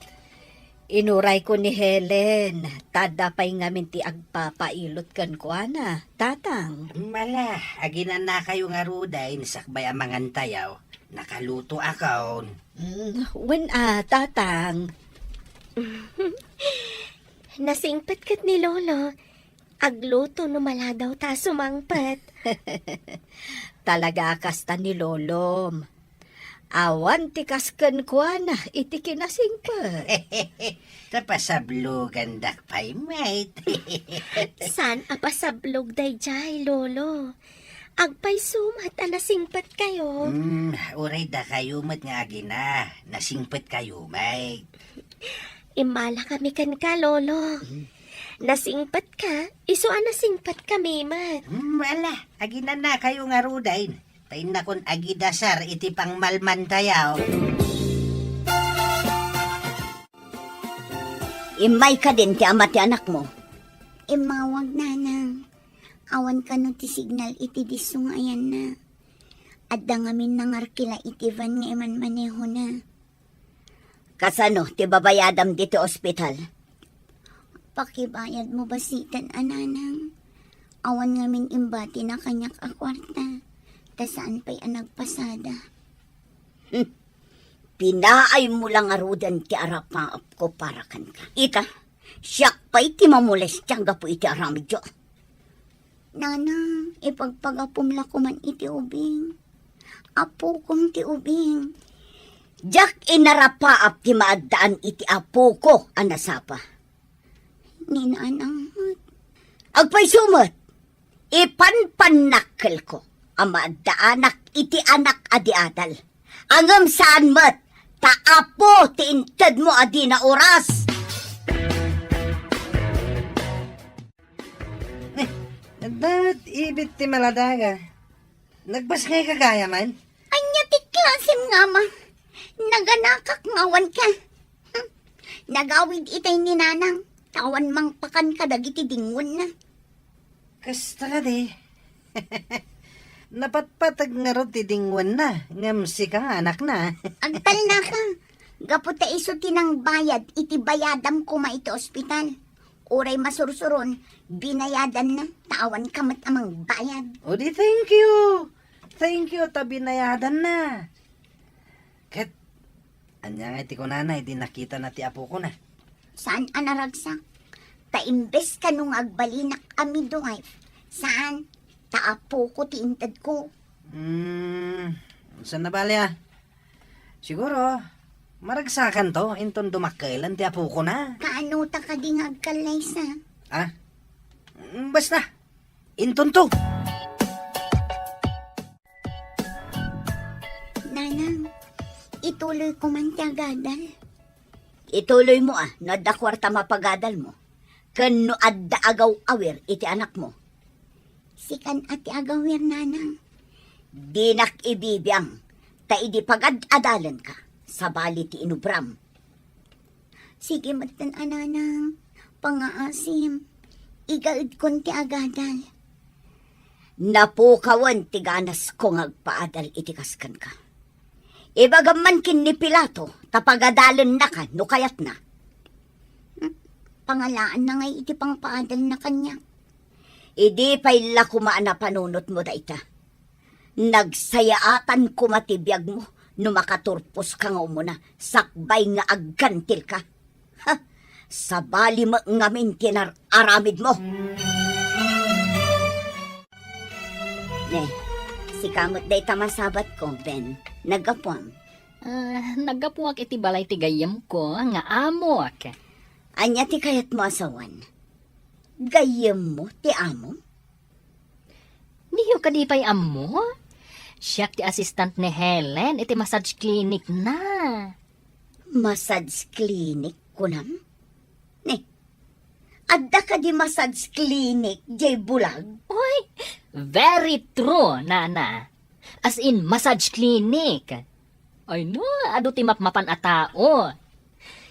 Inurayko ni Helen, ta adda pay ngamin ti agpapailot kenkuana, Tatang. Ala, aginanakayo ngaruden sakbay a mangantayo. Nakalutoakon. Mm, wen a, Tatang. Nasingpet ket ni Lolo. Agluto no maladaw ta sumangpet. Talaga a kasta ni Lolom. Awan ti kas kenkuana iti kinasingpet. Ta pasablogandak pay met. Saan a pasablog daydiay, Lolo? Agpayso met a nasingpetkayo. Mm, uray dakayo met nga agina, nasingpetkayo met. Immalakami kenka, Lolo. Mm. Nasingpetka, isu a nasingpetkami met. Mm, ala, aginanakayo ngaruden. Ta innakon agidasar iti pangmalmantayo. Immay kadin ti ama ti anakmo? Immawag, Nanang. Awan kano ti signal iti disso nga ayanna. Adda ngamin nangarkila iti van nga imanmanehona. Kasano ti babayadam ditoy ospital? Pakibayadmo basiten a, Nanang. Awan ngamin imbatina kaniak a kuarta, ta saan pay a nagpasada. Hmm. Pinaaymo la ngaruden ti arapaapko para kenka. Ita, siak pay ti mamolestia gapu iti aramidyo. Nanang, ipagpagapom la koman iti ubing. Apokon ti ubing. Diak inarapaap ti maaddaan iti apoko a nasapa. Ni Nanang met. Agpayso met, ipanpannakkelko a maaddaanak iti anak a di adal. Ngem saan met, ta apo ti intedmo a dina oras. Eh, adda met ibit ti maladaga. Nagbasngay ka gayam? Ania ti klasem nga ama? Naganakak nga awan ka. Hmm. Nagawid itay ni Nanang, ta awan mangpakan kadagiti dingwenna. Kasta kadi. Napatpateg ngarud ti dingwenna, ngem sika nga anakna. Agtalnaka, gapu ta isu ti nangbayad iti bayadam koma iti ospital. Uray masursuron, binayadanna, ta awan ka met a mangbayad. O di, thank you. Thank you ta binayadanna. Ket, ania ngay ti kunana idi nakitana ti apokona? Saan a naragsak? Ta imbes kano nga agbalinak a midwife, saan, ta apoko ti intedko. Hmm, saan a bale a? Siguro, maragsakanto, inton dumakkelan ti apokona. Kaano ta kadi nga agkallaysa? Ah? Mm, basta, intonto. Nanang, ituloy ko man ti agadal. Ituloy mo a, no adda kuarta mapagadal mo. Ken no adda agaw-awir iti anak mo. Sikan a ti agawir, nanang. Dinak ibibiang, ta idi pagad-adalenka, sabali ti inubram. Sige metten a, nanang, pangaasim. Igaedkon ti agadal. Napukawen ti ganasko nga agpaadal iti kas kenka. Ibagam man ken ni Pilato ta pagadalennaka no kayatna. Hmm, pangalaanna ngay iti pangpaadalna kaniak. Idi pay la koma a napanunotmo dayta. Nagsayaatan koma ti biagmo no makaturposka nga umuna sakbay nga aggantilka. Ha! Sabali met ngamin ti nar-aramidmo. Ne, sika met dayta masabatko, Ben. Naggapuam? Ah, naggapuak iti balay ti gayyemko nga amok. Ania ti kayatmo a sawen? Gayyemmo ti amom? Diyo kadi pay ammo? Siak ti assistant ni Helen iti massage clinic na. Massage clinic, kunam? Ni, adda kadi massage clinic jay bulag? Oy, very true, Nana. As in, massage clinic. Ay no, adu ti mapmapan a tao.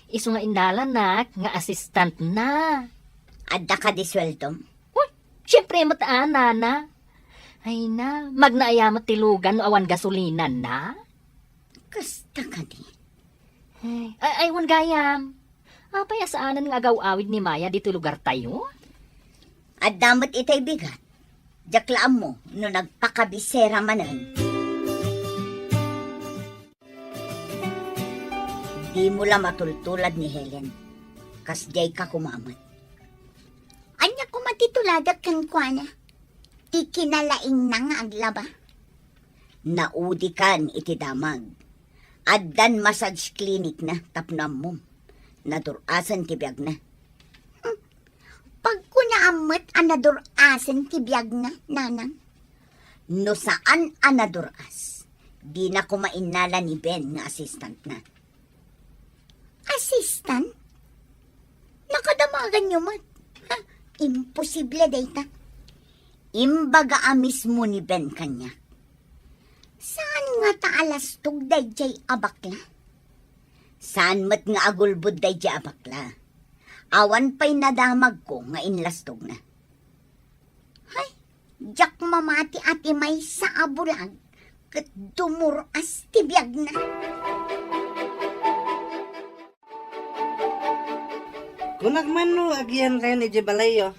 Isu nga innalanak nga assistant na. Adda kadi sueldom? Uy, siyempre met a, Nana. Ay na, magna aya met ti lugan no awan gasolina na? Kasta kadi? Ay, ay, ay, wen gayam. Apay a saanen nga agaw-awid ni Maya ditoy lugartayo? Adda met itay bigat. Diak la ammo no nagpakabisera manen. Dimo la matultulad ni Helen. Kasdiay ka koma met. Ania koma ti tuladek kenkuana? Ti kinalaingna nga aglaba. Naudikan iti damag. Addan massage clinic na tapno ammom. Nadur-asen ti biagna. Hmm. Pagkunaam met a nadur-asen ti biagna, Nanang. No saan a nadur-as, dina koma innala ni Ben nga assistant na. Assistant? Nakadamaganyo met? Ha, imposible dayta. Imbaga a mismo ni Ben kaniak. Saan ngata a lastog daydiay a bakla? Saan met nga agulbod daydiay a bakla? Awan pay nadamagko nga inlastogna. Hay, diak mamati a ti maysa a bulag ket dumur-as ti biagna. Kunak man no agyankayon idiay balayyo.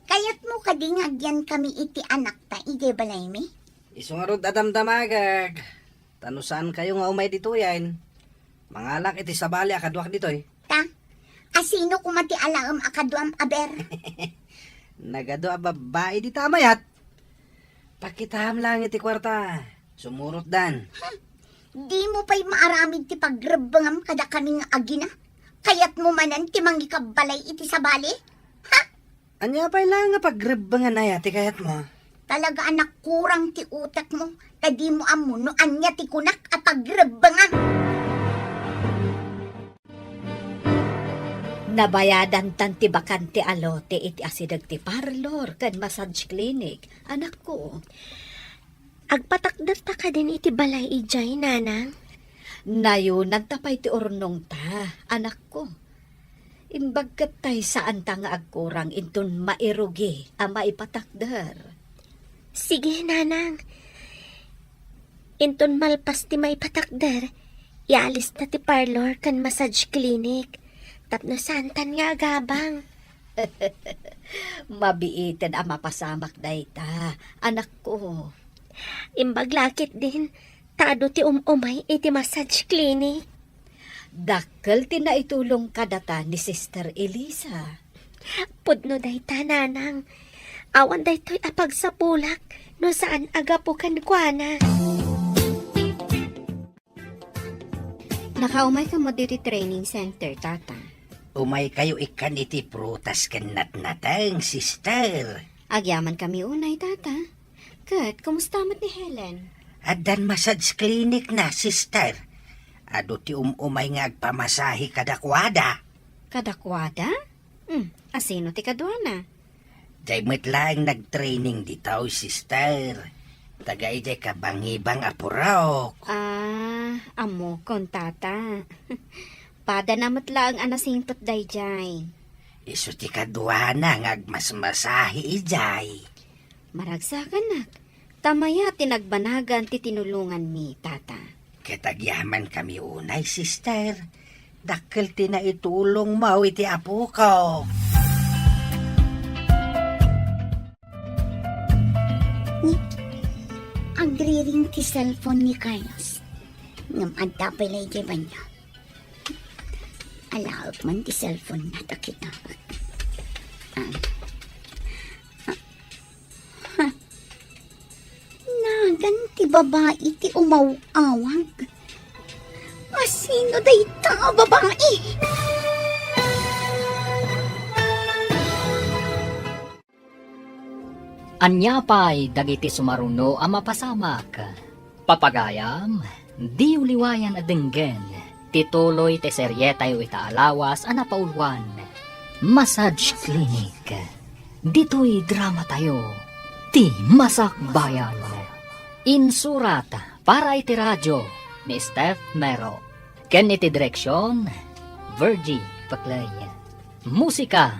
Kayatmo kadi nga agyankami iti anakta idiay balaymi? Isu ngarud a damdamagek. Ta no saankayo nga umay ditoyen, mangalak iti sabali a kaduak ditoy. Ta, asino koma ti alaem a kaduam a ber? Nagadu a babbai dita a mayat. Pakitaam laeng iti kuarta. Sumurotdan. Ha? Dimo pay maaramid ti pagrebbengam kadakami nga agina? Kayatmo manen ti mangikabbalay iti sabali? Ha? Ania pay laeng a pagrebbengan aya ti kayatmo? Talaga a nakurang ti utekmo, ta dimo ammo no ania ti kunak a pagrebbengan. Nabayadantan ti bakante a lote iti asideg ti parlor ken massage clinic, anakko. Agpatakderta kadin iti balay idiay, Nanang? Nayunanta pay ti urnongta, anakko. Imbag ket tay saanta nga agkurang inton mairugi a maipatakder. Sige, Nanang. Inton malpas ti maipatakder, ialista ti parlor ken massage clinic tapno saantan nga agabang. Mabiited a mapasamak dayta, anakko. Imbag la ketdin, ta adu ti um-umay iti massage clinic. Dakkel ti naitulong kadata ni Sister Elisa. Pudno dayta, Nanang. Awan daytoy a pagsapulak no saan a gapu kenkuana. Nakaumayka met ditoy training center, Tata? Umaykayo ikkan iti prutas ken natnateng, Sister. Agyamankami unay, Tata. Ket, kumusta met ni Helen? Addan massage clinic na, Sister. Adu ti um-umay nga agpamasahe kadakuada. Kadakuada? Hmm, asino ti kaduana? Diay met laeng nagtraining ditoy, Sister. Taga idiay kabangibang a purok. Ah, ammokon, Tata. Padana met laeng a nasingpet daydiay. Isu ti kaduana nga agmasmasahe idiay. Maragsakanak, ta mayat ti nagbanagan ti tinulonganmi, Tata. Ket agyamankami unay, Sister. Dakkel ti naitulongmo iti apoko. Ni, agriring ti cellphone ni Carlos. Ngem adda pay la idiay banio. Alaek man ti cellphone na, ta kita. Ah. Ah. Ha? Nagan ti babai ti umaw-awag. Asino dayta a babai? Ania pay dagiti sumaruno a mapasamak? Papagayam, diyo liwayan a denggen ti tuloy ti serietayo ita a lawas a napauluan, Massage Clinic. Ditoy dramatayo, ti Masakbayan. Insurat para iti radio ni Steph Mero. Ken iti direksion, Virgie Paclay. Musika,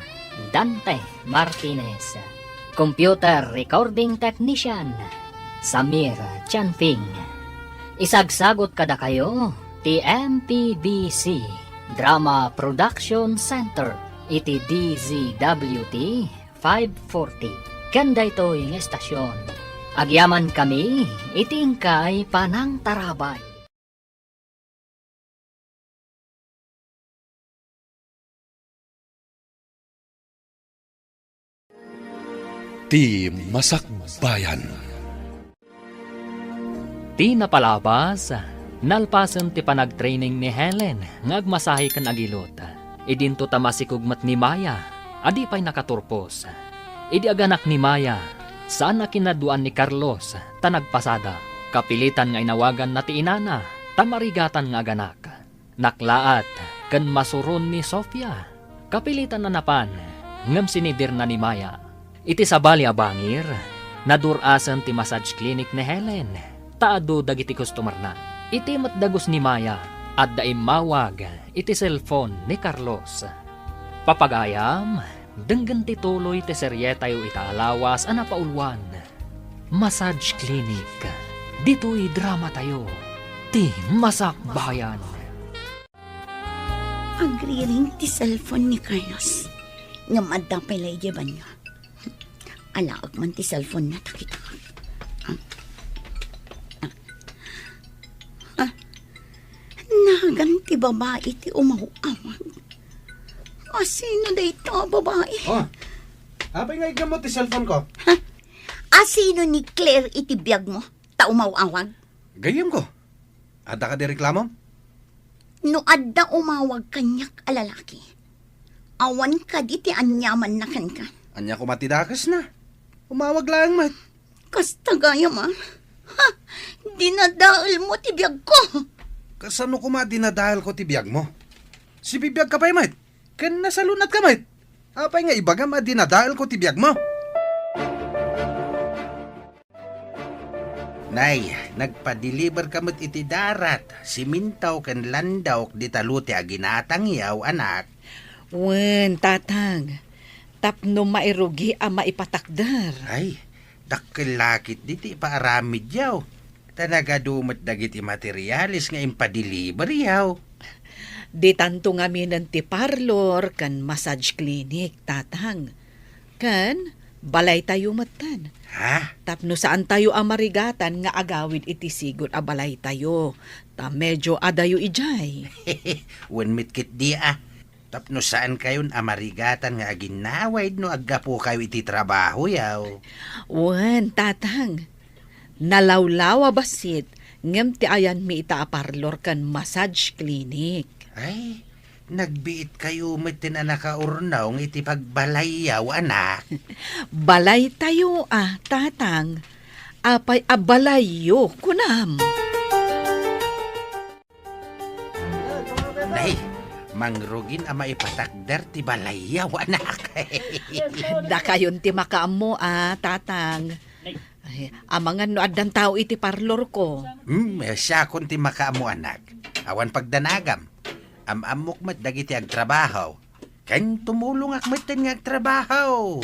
Dante Martinez. Computer recording technician, Samir Chanfing. Isagsagut kadakayo ti M P B C Drama Production Center iti D Z W T five forty. Ken daytoy nga estasion, agyamankami iti inkay panangtarabay. Ti Masakbayan. Ti napalabas, nalpasen ti panagtraining ni Helen nga agmasahe ken agilot. Idinto ta masikog met ni Maya a di pay nakaturpos. Idi aganak ni Maya, saan a kinaduan ni Carlos ta nagpasada. Kapilitan nga inawaganna ti inana ta marigatan nga aganak. Naklaat ken masuron ni Sofia. Kapilitan a napan, ngem sinidirna ni Maya. Iti sabali a bangir, nadur-asen ti massage clinic ni Helen, ta adu dagiti customerna. Iti met dagus ni Maya, adda immawag iti cellphone ni Carlos. Papagayam, denggen ti tuloy ti serietayo ita a lawas a napauluan. Massage Clinic. Ditoy dramatayo, ti Masakbayan. Agriring ti cellphone ni Carlos. Ngem adda pay la idiay banio. Alaek man ti cellphone na, ta kita. Ah. Ah. Nagan ti babai ti umaw-awag. Asino dayta a babai? Oh, apay nga iggammo ti cellphone ko? Ha? Asino ni Claire iti biagmo ta umaw-awag? Gayyemko. Adda kadi reklamom? No adda umawag kaniak a lalaki, awan kadi ti aniamanna kenka? Ania koma ti dakesna? Umawag laeng met. Kasta gayam a. Ha? Dinadaelmo ti biagko. Kasano koma dinadaelko ti biagmo? Sibibiagka pay met, ken nasalunatka met. Apay nga ibagam a dinadaelko ti biagmo? Nay, nagpadeliverka met iti darat, siminto ken landok dita lote a ginatangyaw, anak. Wen, tatang. Tapno mairugi a maipatakder. Ay, dakkel la ketdi ti ipaaramidyaw. Ta nagadu met dagiti materiales nga impadeliveryaw. Ditanto ngaminen ti parlor ken massage clinic, tatang. Ken Balaytayo metten. Ha? Tapno saantayo a marigatan nga agawid iti sigud a balaytayo. Ta medio adayo idiay. Wen met ketdi a. Tapno saankayon a marigatan nga aginnawa no aggapukayo iti trabahoyo. Wen, Tatang. Nalawlaw a bassit, ngem ti ayanmi ita a parlor ken massage clinic. Ay, nagbiitkayo metten a nakaurnong iti pagbalayyo, anak. Balaytayo a, Tatang. Apay a balayyo, kunam? Nay, mangrugin a maipatakder ti balayyo, anak. Dakayon ti makaammo a, Tatang. Ay, amangan no addan tao iti parlorko. Hmm, siakon ti makaammo, anak. Awan pagdanagam. Am-ammok met dagiti agtrabaho. Ken tumulongak metten nga agtrabaho.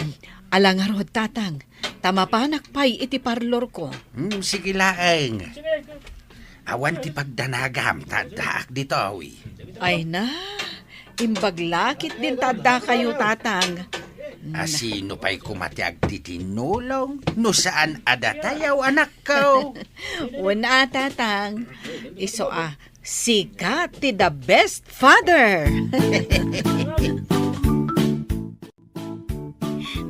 Ala ngarud, Tatang, ta mapanak pay iti parlorko. Hmm, sige laeng. Awan ti pagdanagam, ta addaak ditoy. Ay na, imbag la ketdin ta addakayo, Tatang. A, sino pay koma ti agtitinulong no saan a datayo, anakko? Wen a, Tatang. Isu a, sika ti the best father.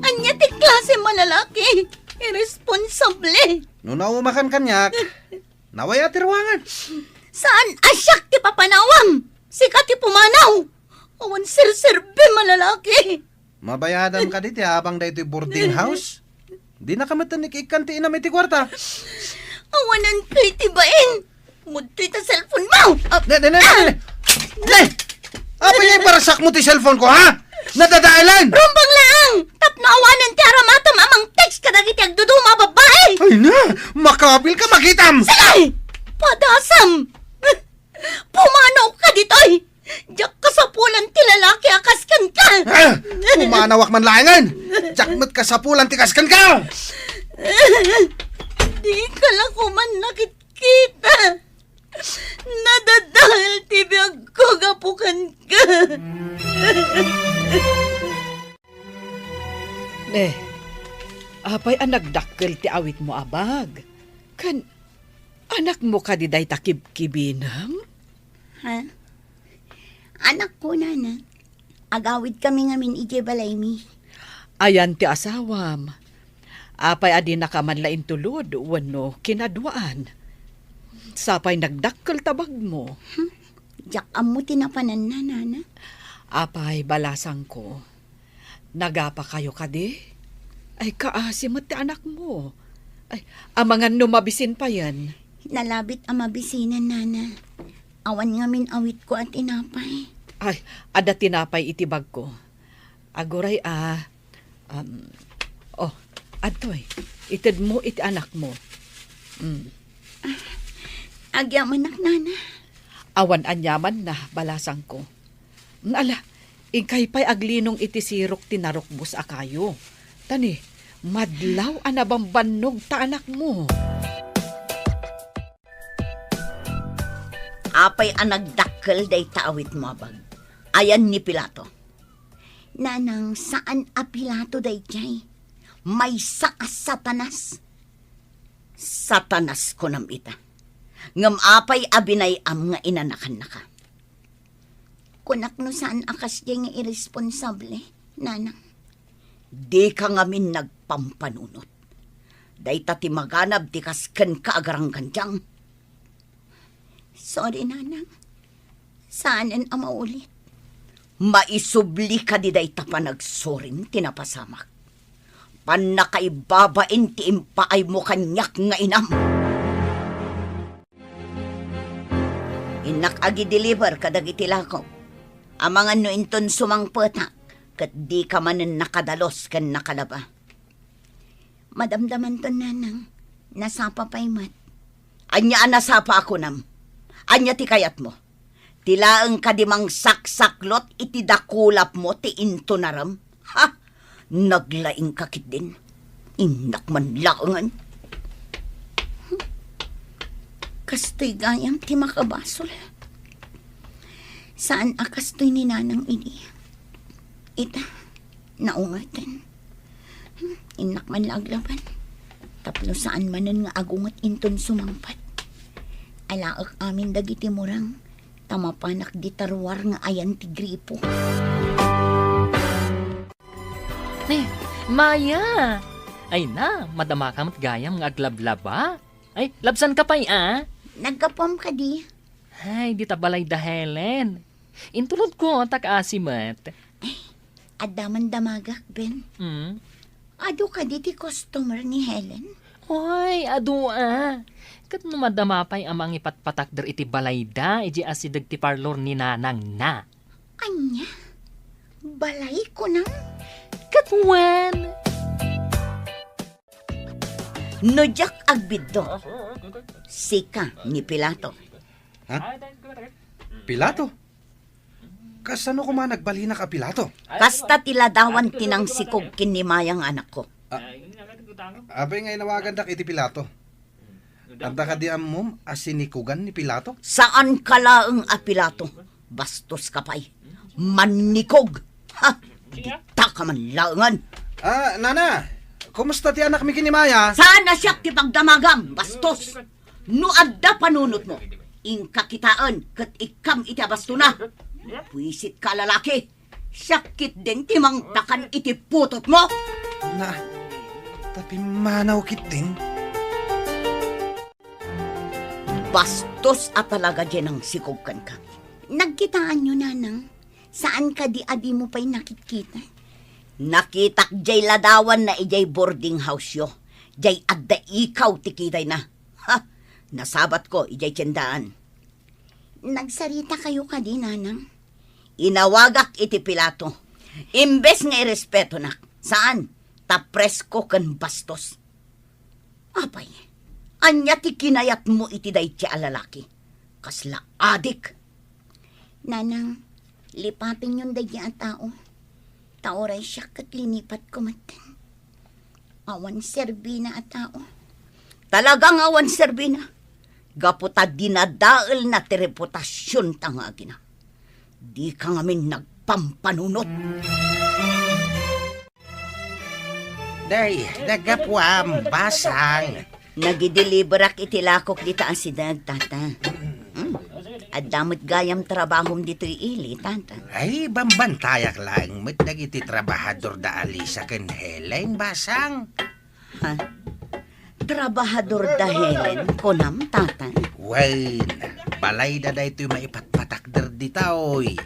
Ania ti klase a lalaki? Irresponsable. No naumakan kaniak, naway a ti ruangan. Saan a siak ti papanawam? Sika ti pumanaw. Awan serserbi a lalaki. Mabayadam kadi ti abang daytoy boarding house? Dinaka met iik-ikkan ti inam iti kuarta. Awanan kay ti bain. Mudtoy ta cellphone mo. Ah, Ne, ne, ne, ne, ne. Ne! Apay nga ibarsak mo ti cellphone ko, ha? Nadadaelan! Rumbang laeng! Tapno awanan ti aramatam a mang-text kadagiti agduduma a babbai! Ay na! Makabil ka, magitam! Sige! Padasam! Pumanaw ka ditoy! Diak kasapulan ti lalaki a kas kenka! Ah! Pumanawak man laengen! Diak met kasapulan ti kas kenka! Di ka la koma nakitkita! Nadadael ti biagko gapu kenka! Ne, apay a nagdakkel ti awitmo a bag? Ken anakmo kadi dayta kibkibinem? Ha? Anakko, nana. Agawidkami ngamin idiay balaymi. Ayan ti asawam. Apay a dinaka man la intulod wenno kinaduaan? Sapay nagdakkel ta bagmo. Hmm? Diak ammo ti napananna, nana. Apay, balasangko. Nagapakayo kadi? Ay, kaasi met ti anakmo. Ay, amangan no mabisin payen. Nalabit a mabisinan, nana. Awan ngamin awitko a tinapay. Ay, adda tinapay iti bagko. Aguray a, um, oh, adtoy, itedmo iti anakmo. Mm. Agyamanak, nana. Awan aniamanna, balasangko. Ala, inkay pay aglinong iti sirok ti narukbos a kayo. Tani, madlaw a nabambannog ta anakmo. Apay a nagdakkel dayta awitmo a bag? Ayan ni Pilato. Nanang, saan a Pilato daydiay. Maysa a Satanas. Satanas kunam ita. Ngem apay a binay-am nga inanakannaka? Kunak no saan a kasdiay nga irresponsable, nanang. Dika ngamin nagpampanunot. Dayta ti maganab ti kas kenka a garanggandiang. Sorry, nanang. Saanen a maulit. Maisubli kadi dayta panagsorim ti napasamak. Pannakaibabain ti impaaymo kaniak nga inam. Innak agi-deliver kadagiti lakok. Amangan no inton sumangpetak, ket dika manen nakadalus ken nakalaba. Madamdamanton, nanang. Nasapa pay met. Ania a nasapa a kunam? Ania ti kayatmo? Ti laeng kadi mangsaksaklot iti dakulapmo ti intunarem? Ha? Naglaingka ketdin. Innak man laengen. Kastoy gayam ti makabasol. Saan a kastoy ni nanang idi. Ita, naungaten. Innak man la aglaban. Tapno saan manen nga agunget inton sumangpet. Alaek amin dagiti murang, ta mapanak di taruar nga ayan ti gripo. Eh, Maya! Ay na, madamaka met gayam nga aglablaba. Ay, labsan ka pay, a? Naggapuam kadi? Ay, dita balay da Helen. Intulodko, ta kaasi met. Adda man damagak, Ben. Hmm? Adu kadi ti customer ni Helen? Oy, adu a. Ket no madama pay a mangipatpatakder iti balayda, idiay asideg ti parlor ni nanangna. Ania? Balay kunam? Ket wen. No diak agbiddut, sika ni Pilato. Ha? Pilato? Kasano koma nagbalinak a Pilato? Kasta ti ladawan ti nangsikog ken ni Maya nga anakko. A-, apay nga inawagandak iti Pilato? Adda kadi ammom a sinikugan ni Pilato? Saanka laeng a Pilato. Bastoska pay. Mannikog. Ha? Dita ka man laengen. A, nana, kumusta ti anakmi ken ni Maya? Saan a siak ti pagdamagam, bastos? No adda panunotmo, inka kitaen ket ikkam iti abastona. Buisitka a lalaki. Siak ketdin ti mangpakan iti putotmo. Na, ta pimmanaw ketdin. Bastos a talaga diay nangsikog kenka. Nagkitaanyo, nanang? Saan kadi a dimo pay nakitkita? Nakitak diay ladawanna idiay boarding house-yo. Diay adda ikaw ti kitayna. Ha! Nasabatko idiay tiendaan. Nagsarita kayo kadi, nanang? Inawagak iti Pilato. Imbes nga irespetonak, saan, ta presko ken bastos. Apay, ania ti kinayatmo iti daydi a lalaki? Kasla adik. Nanang, lipatenyon daydi a tao. Ta uray siak ket linipatko metten. Awan serbina a tao. Talaga nga awan serbina. Gapu ta dinadaelna ti reputasionta nga agina. Dika ngamin nagpampanunot. Day, naggapuam, basang. Nagideliverak iti lakok dita asideg, tata. Hmm. Adda met gayam trabahom ditoy ili, tata. Ay, bambantayak laeng met dagiti trabahador da Alisa ken Helen, basang. Ha? Trabahador da Helen, kunam, tata? Wen, balayda daytoy maipatpatakder dita, oy.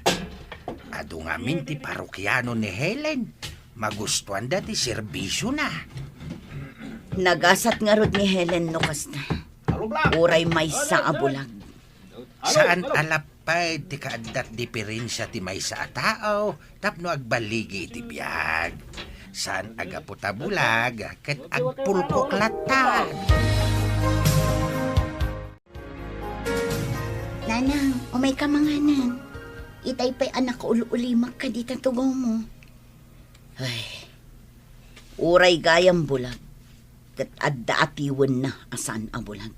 Adu ngamin ti parokiano ni Helen. Magustuanda ti serbisiona. Nagasat ngarud ni Helen no kasta. Uray maysa a bulag. Saan a lapped ti kaadda ti diperensia ti maysa a tao tapno agbaligi iti biag. Saan a gapu ta bulag ket agpulkok latta. Nanang, umayka manganen. Itay pay a nakaul-ulimak kadi ta tugawmo. Ay, uray gayam bulag, ket adda atiwenna a saan a bulag.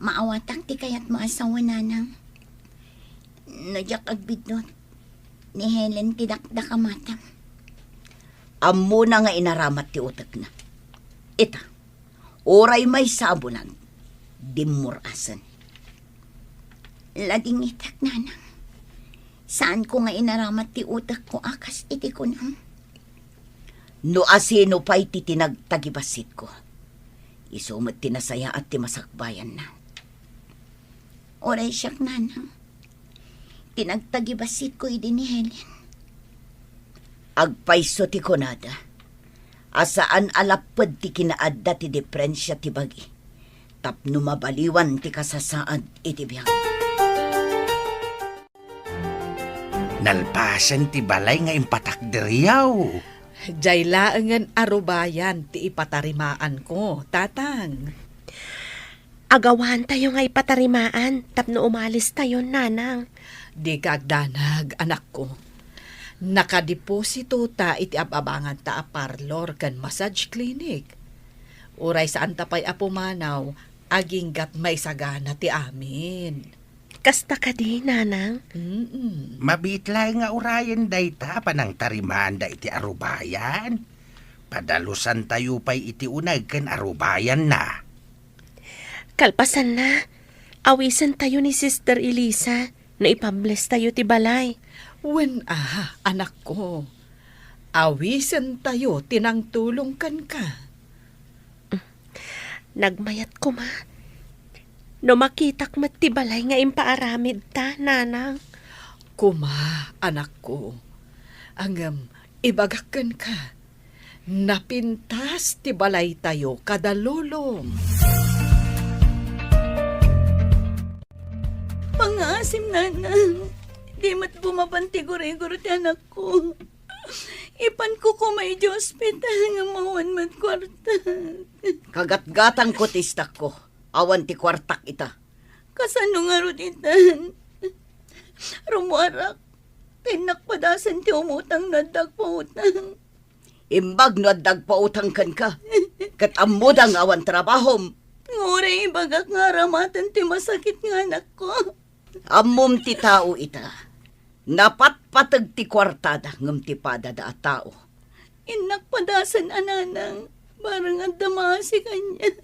Maawatak ti kayatmo a sawen, nanang. No diak agbiddut, ni Helen ti dakdakamatam. Ammona nga inaramat ti utekna. Ita, uray maysa a bulag, dimmur-asen. Ladingitak, nanang. Saanko nga inaramat ti utekko a kas iti kunam. No asino pay ti tinagtagibasitko, isu met ti nasayaat ti masakbayanna. Uray siak, nanang, ti nagtagibasitko idi ni Helen. Agpayso ti kunada a saan a lapped ti kinaadda ti diperensia ti bagi tapno mabaliwan ti kasasaad iti biag. Nalpasen ti balay nga impatakderyaw. Diay laengen a rubayan ti ipatarimaanko, Tatang. Agawantayo nga ipatarimaan tapno umalistayon, Nanang. Dika agdanag, anakko. Nakadeposito ta iti ab-abanganta a parlor ken massage clinic. Uray saanta pay a pumanaw, aginggat maisagana ti amin. Kasta kadi, Nanang? Mm-mm. Mabiit laeng nga urayen dayta a panangtarimaanda iti arubayan. padalusantayo pay iti uneg ken arubayanna. Kalpasanna, awisentayo ni Sister Elisa no ipablestayo ti balay. Wen a, anakko. Awisentayo ti nangtulong kenka. Nagmayat koma. No makitak met ti balay nga impaaramidta, nanang. Koma, anakko. Ngem, ibagak kenka, napintas ti balaytayo kada lolom. Pangngaasim, nanang. Di met bumaban ti gurigor ti anakko. Ipanko koma idiay ospital ngem awan met kuarta. Kagatgatangko ti istakko. Awan ti kuartak ita. Kasano ngarud itan? Rummuarak. Innak padasen ti umutang no adda agpautang. Imbag no adda agpautang kenka. Ket ammoda nga awan trabahom. Nga uray ibagak nga aramaten ti masakit nga anakko. Ammom ti tao ita. Napatpateg ti kuartada ngem ti padada a tao. Innak padasen a, nanang, bareng adda maasi kaniak.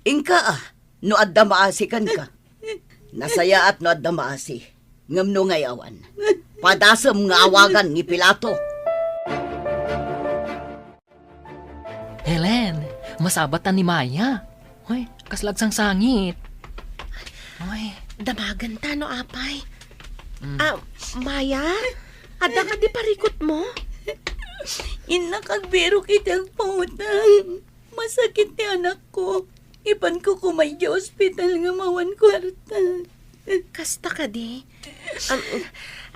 Inka a, no adda maasi kenka. Nasayaat no adda maasi, ngem no ngay-awan, padasem nga awagan ni Pilato. Helen, masabat ta ni Maya. Hoy, kasla agsangsangit. Hoy. Damagenta no apay. Mm. Ah, Maya? Adda kadi parikutmo? Innak agbirok iti agpautang. Masakit ti anakko. Ipanko koma idiay ospital ngem awan kuarta. Kasta kadi? Am,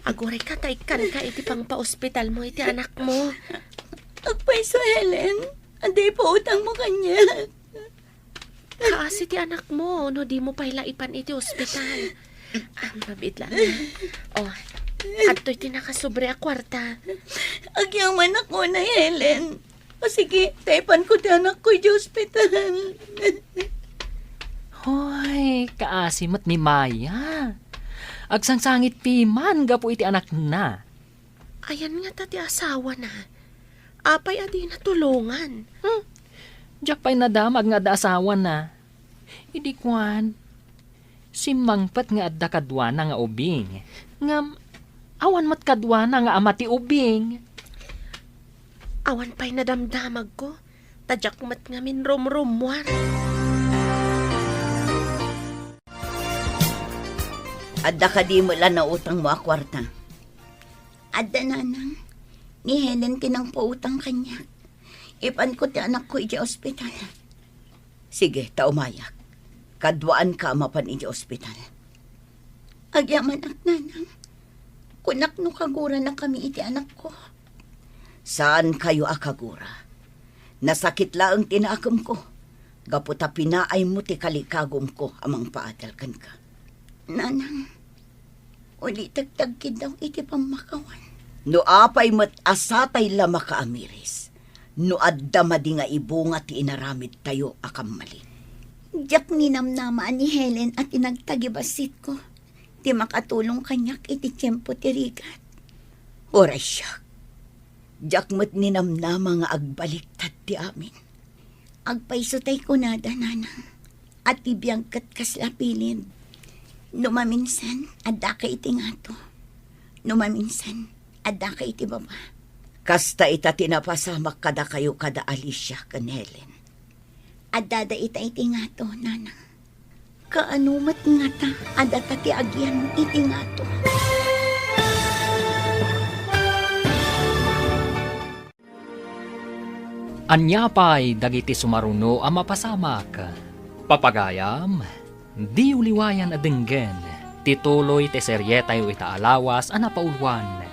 agurayka ta ikkanka iti pangpaospitalmo iti anakmo. Agpayso, Helen. Adda ipautangmo kaniak. Kaasi ti anakmo no dimo pay la ipan iti ospital. Am, mabiit la. Oh, adtoy ti nakasobra a kuarta. Agyamanak unay, Helen. O sige, ta ipanko ti anakko idiay ospital. Hoy, kaasi met ni Maya. Agsangsangit piman gapu iti anakna. Ayan ngata ti asawana? Apay a dina tulongan? Hmm? Diak pay nadamag nga adda asawana. Idi kuan, simmangpet nga adda kaduana nga ubing. Ngem, awan met kaduana nga ama ti ubing. Awan pay nadamdamagko, ta diak met ngamin rumrummuar. Adda kadi met la nautangmo a kuarta? Adda, nanang. Ni Helen ti nangpautang kaniak. Ipanko ti anakko idiay ospital. Sige, ta umayak. Kaduaanka a mapan idiay ospital. Agyamanak, nanang. Kunak no kaguranakami iti anakko. Saankayo a kagura. Nasakit laeng ti nakemko. Gapu ta pinaaymo ti kalikagumko a mangpaadal kenka. Nanang, ulitek ti agkiddaw iti pammakawan. No apay met a satay la makaamiris, no adda madi nga ibunga ti inaramidtayo a kammalin. Diak ninamnama a ni Helen a ti nagtagibassitko ti makatulong kaniak iti tiempo ti rigat. Uray siak, diak met ninamnama nga agbaliktad ti amin. Agpayso tay kunada, nanang, a ti biag ket kasla pilin. No maminsan, addaka iti ngato. No maminsan, addaka iti baba. Kasta ita ti napasamak kadakayo kada Alicia ken Helen. Addada ita iti ngato, nanang. Kaano met ngata a data ti agyan iti ngato? Ania pay dagiti sumaruno a mapasamak? Papagayam, diyo liwayan a denggen ti tuloy ti serietayo ita a lawas a napauluan,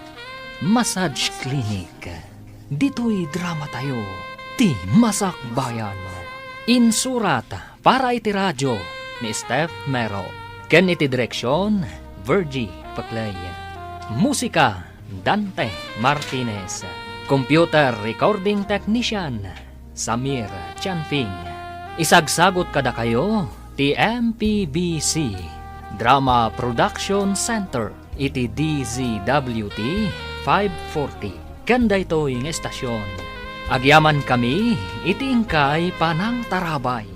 Massage Clinic. Ditoy dramatayo, ti Masakbayan. Insurat para iti radio ni Steph Mero, ken iti direksion, Virgie Peclay. Musika, Dante Martinez. Computer recording technician, Samir Chanfing. Isagsagut kadakayo ti M P B C Drama Production Center iti D Z W T five forty. Ken daytoy nga estasion, agyamankami iti inkay panangtarabay.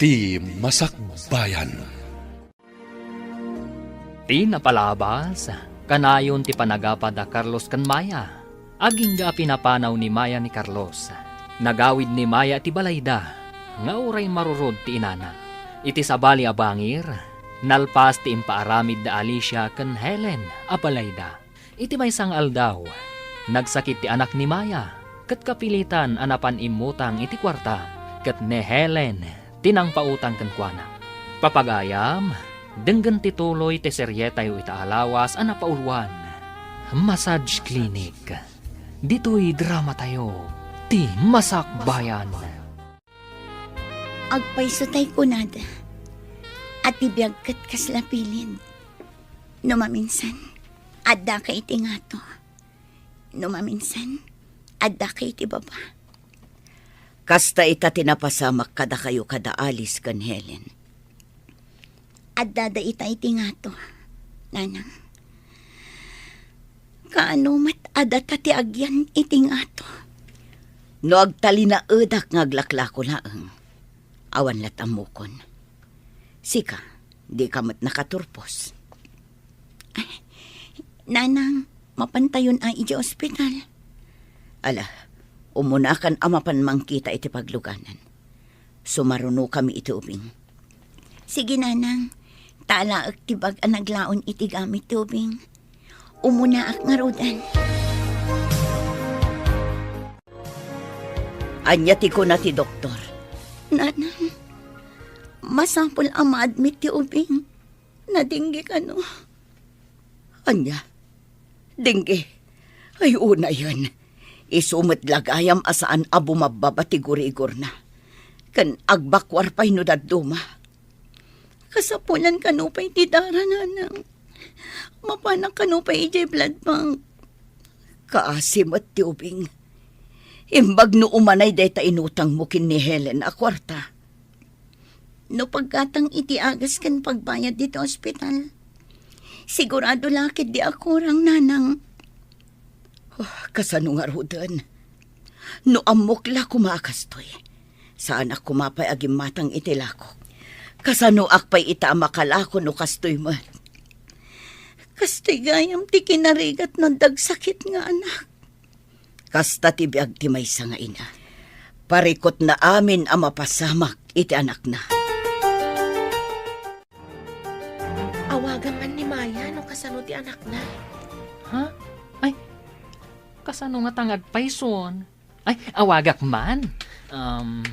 Ti Masakbayan. Ti napalabas, kanayon ti panagapa da Carlos ken Maya. Agingga a pinapanaw ni Maya ni Carlos. Nagawid ni Maya ti balayda, nga uray marurod ti inana. Iti sabali a bangir, nalpas ti impaaramid da Alicia ken Helen a balayda. Iti maysa nga aldaw, nagsakit ti anak ni Maya, ket kapilitan a napan immutang iti kuarta, ket ni Helen ti nangpautang kenkuana. Papagayam, denggen ti tuloy ti serietayo ita a lawas a napauluan, Massage Clinic. Ditoy dramatayo, ti Masakbayan. Agpayso tay kunada, a ti biag ket kasla pilin. No maminsan, adda ka iti ngato. No maminsan, adda ka iti baba. Kasta ita ti napasamak kadakayo kada Alice ken Helen. Addada ita iti ngato, Nanang. Kaano met a data ti agyan iti ngato? No agtalinaedak nga aglaklako laeng, awan lat ammokon. Sika, dika met nakaturpos. Ay, Nanang, mapantayon a idiay ospital. Ala, umunakan a mapan mangkita iti pagluganan. Sumarunokami iti ubing. Sige, Nanang. Talaek ti bag a naglaon iti gamit ti ubing. Umunaak ngaruden. Ania ti kuna ti doktor? Nanang, masapul a ma-admit ti ubing. Nadingge kano? Ania? Dingge? Ay, unayen. Isu met la gayam a saan a bumabbaba ti gurigorna. Ken agbakuar pay no dadduma. Kasapulan kano pay ti dara, Nanang? Mapanak kano pay idiay blood bank? Kaasi met ti ubing. Imbag no umanay dayta inutangmo ken ni Helen a kuarta. No paggatang iti agas ken pagbayad ditoy ospital, sigurado la ketdi a kurang, Nanang. Oh, kasano ngaruden? No ammok la koma a kastoy, saanak koma pay a gimmatang iti lakok. Kasanoak pay ita a makalako no kastoy met? Kastoy gayam ti kinarigat no adda agsakit nga anak. Kasta ti biag ti maysa nga ina. Parikutna amin a mapasamak iti anakna. Awagam man ni Maya no kasano ti anakna. Ha? Ay, kasano nga tangad payson? Ay, awagak man. Um,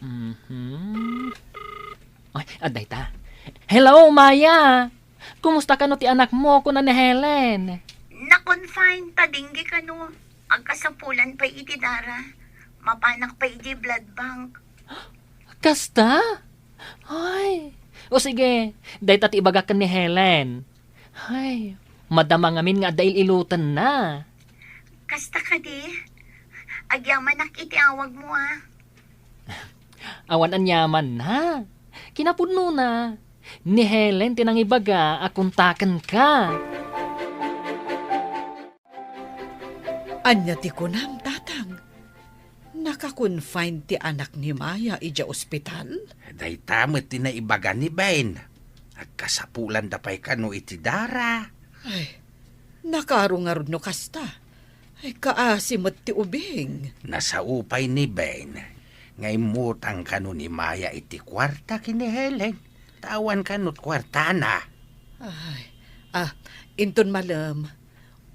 mhm. Ay, adda ita. Hello, Maya! Kumusta kano ti anakmo, kuna ni Helen? Na-confine ta dingge kano. Agkasapulan pay iti dara. Mapanak pay iti blood bank. Kasta? Ay, o sige, dayta ti ibagak ken ni Helen. Ay, madama ngamin nga adda il-ilotenna. Kasta kadi? Agyamanak iti awagmo, a. Awan aniamanna. Kinapudnona, ni Helen ti nangibaga a kontakenka. Ania ti kunam, Tatang? Naka-confine ti anak ni Maya idiay ospital? Dayta met ti naibaga ni Ben. Agkasapulanda pay kano iti dara. Ay, nakaro ngarud no kasta. Ay, kaasi met ti ubing. Nasao pay ni Ben nga immutang kano ni Maya iti kuarta ken ni Helen. Ta awan kano ti kuartana. Ay, ah, inton malem,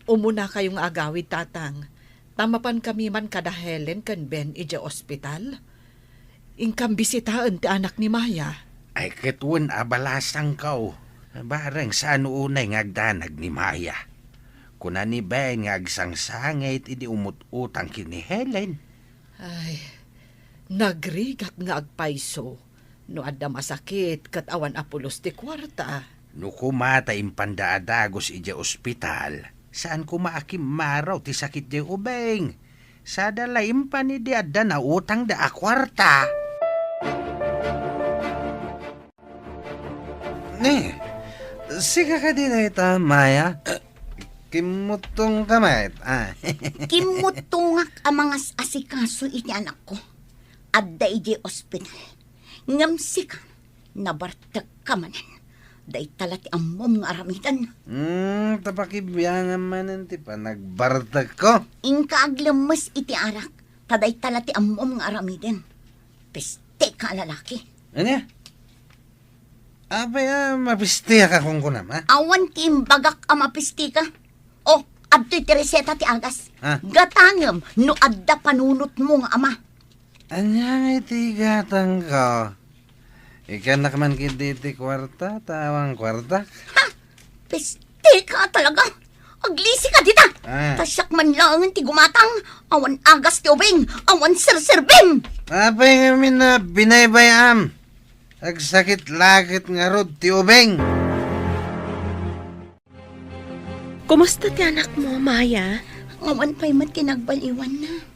umunakayo nga agawid, Tatang, ta mapankami man kada Helen ken Ben idiay ospital. Inkam bisitaen ti anak ni Maya. Ay, ket wen a balasangko. Bareng saan unay nga agdanag ni Maya. Kuna ni Ben nga agsangsangit idi umut-utang ken ni Helen. Ay, nagrigat nga agpayso no adda masakit ket awan a pulos ti kuarta. No koma ta impanda a dagus idiay ospital, saan koma a kimmaraw ti sakit diay ubing. Sada la impan idi adda nautangda a kuarta. Ne, sika kadi dayta, Maya? Kimmuttongka met, a. Kimmuttongak a mangas-asikaso iti anakko. Adda idiay ospital. Ngem sika, nabartekka manen. Dayta la ti ammom nga aramiden. Hmm, ta pakibiangam manen ti panagbartekko. Inka aglemmes iti arak, ta dayta la ti ammom nga aramiden. Pesteka a lalaki. Ania? Apay a mapistiak a kunkunam, a? Awan ti imbagak a mapistika. O, adtoy ti reseta ti agas. A? Gatangem no adda panunotmo nga ama. Ania ngay ti igatangko? Ikkanak man ketdi ti kuarta, ta awan kuartak. Ha? Pesteka talaga. Aglisika dita. A? Ta siak man laengen ti gumatang, awan agas ti ubing, awan serserbim. Apay ngamin a binaybay-am? Agsakit la ket ngarud ti ubing. Kumusta ti anakmo, Maya? Awan pay met ti nagbaliwanna.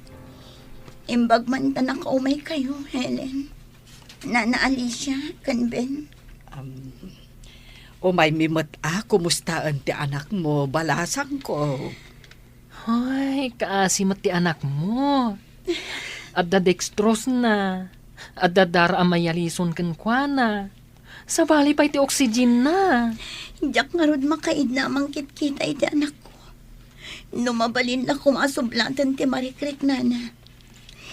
Imbag man ta nakaumaykayo, Helen. Nana Alicia ken Ben. Am, umaymi met a kumustaen ti anakmo, balasangko. Hoy, kaasi met ti anakmo. Adda dextrose-na. Adda dara a mayalison kenkuana. Sabali pay ti oxygen-na. Diak ngarud makaidna a mangkitkita iti anakko. No mabalinna koma a sublaten ti marikriknana,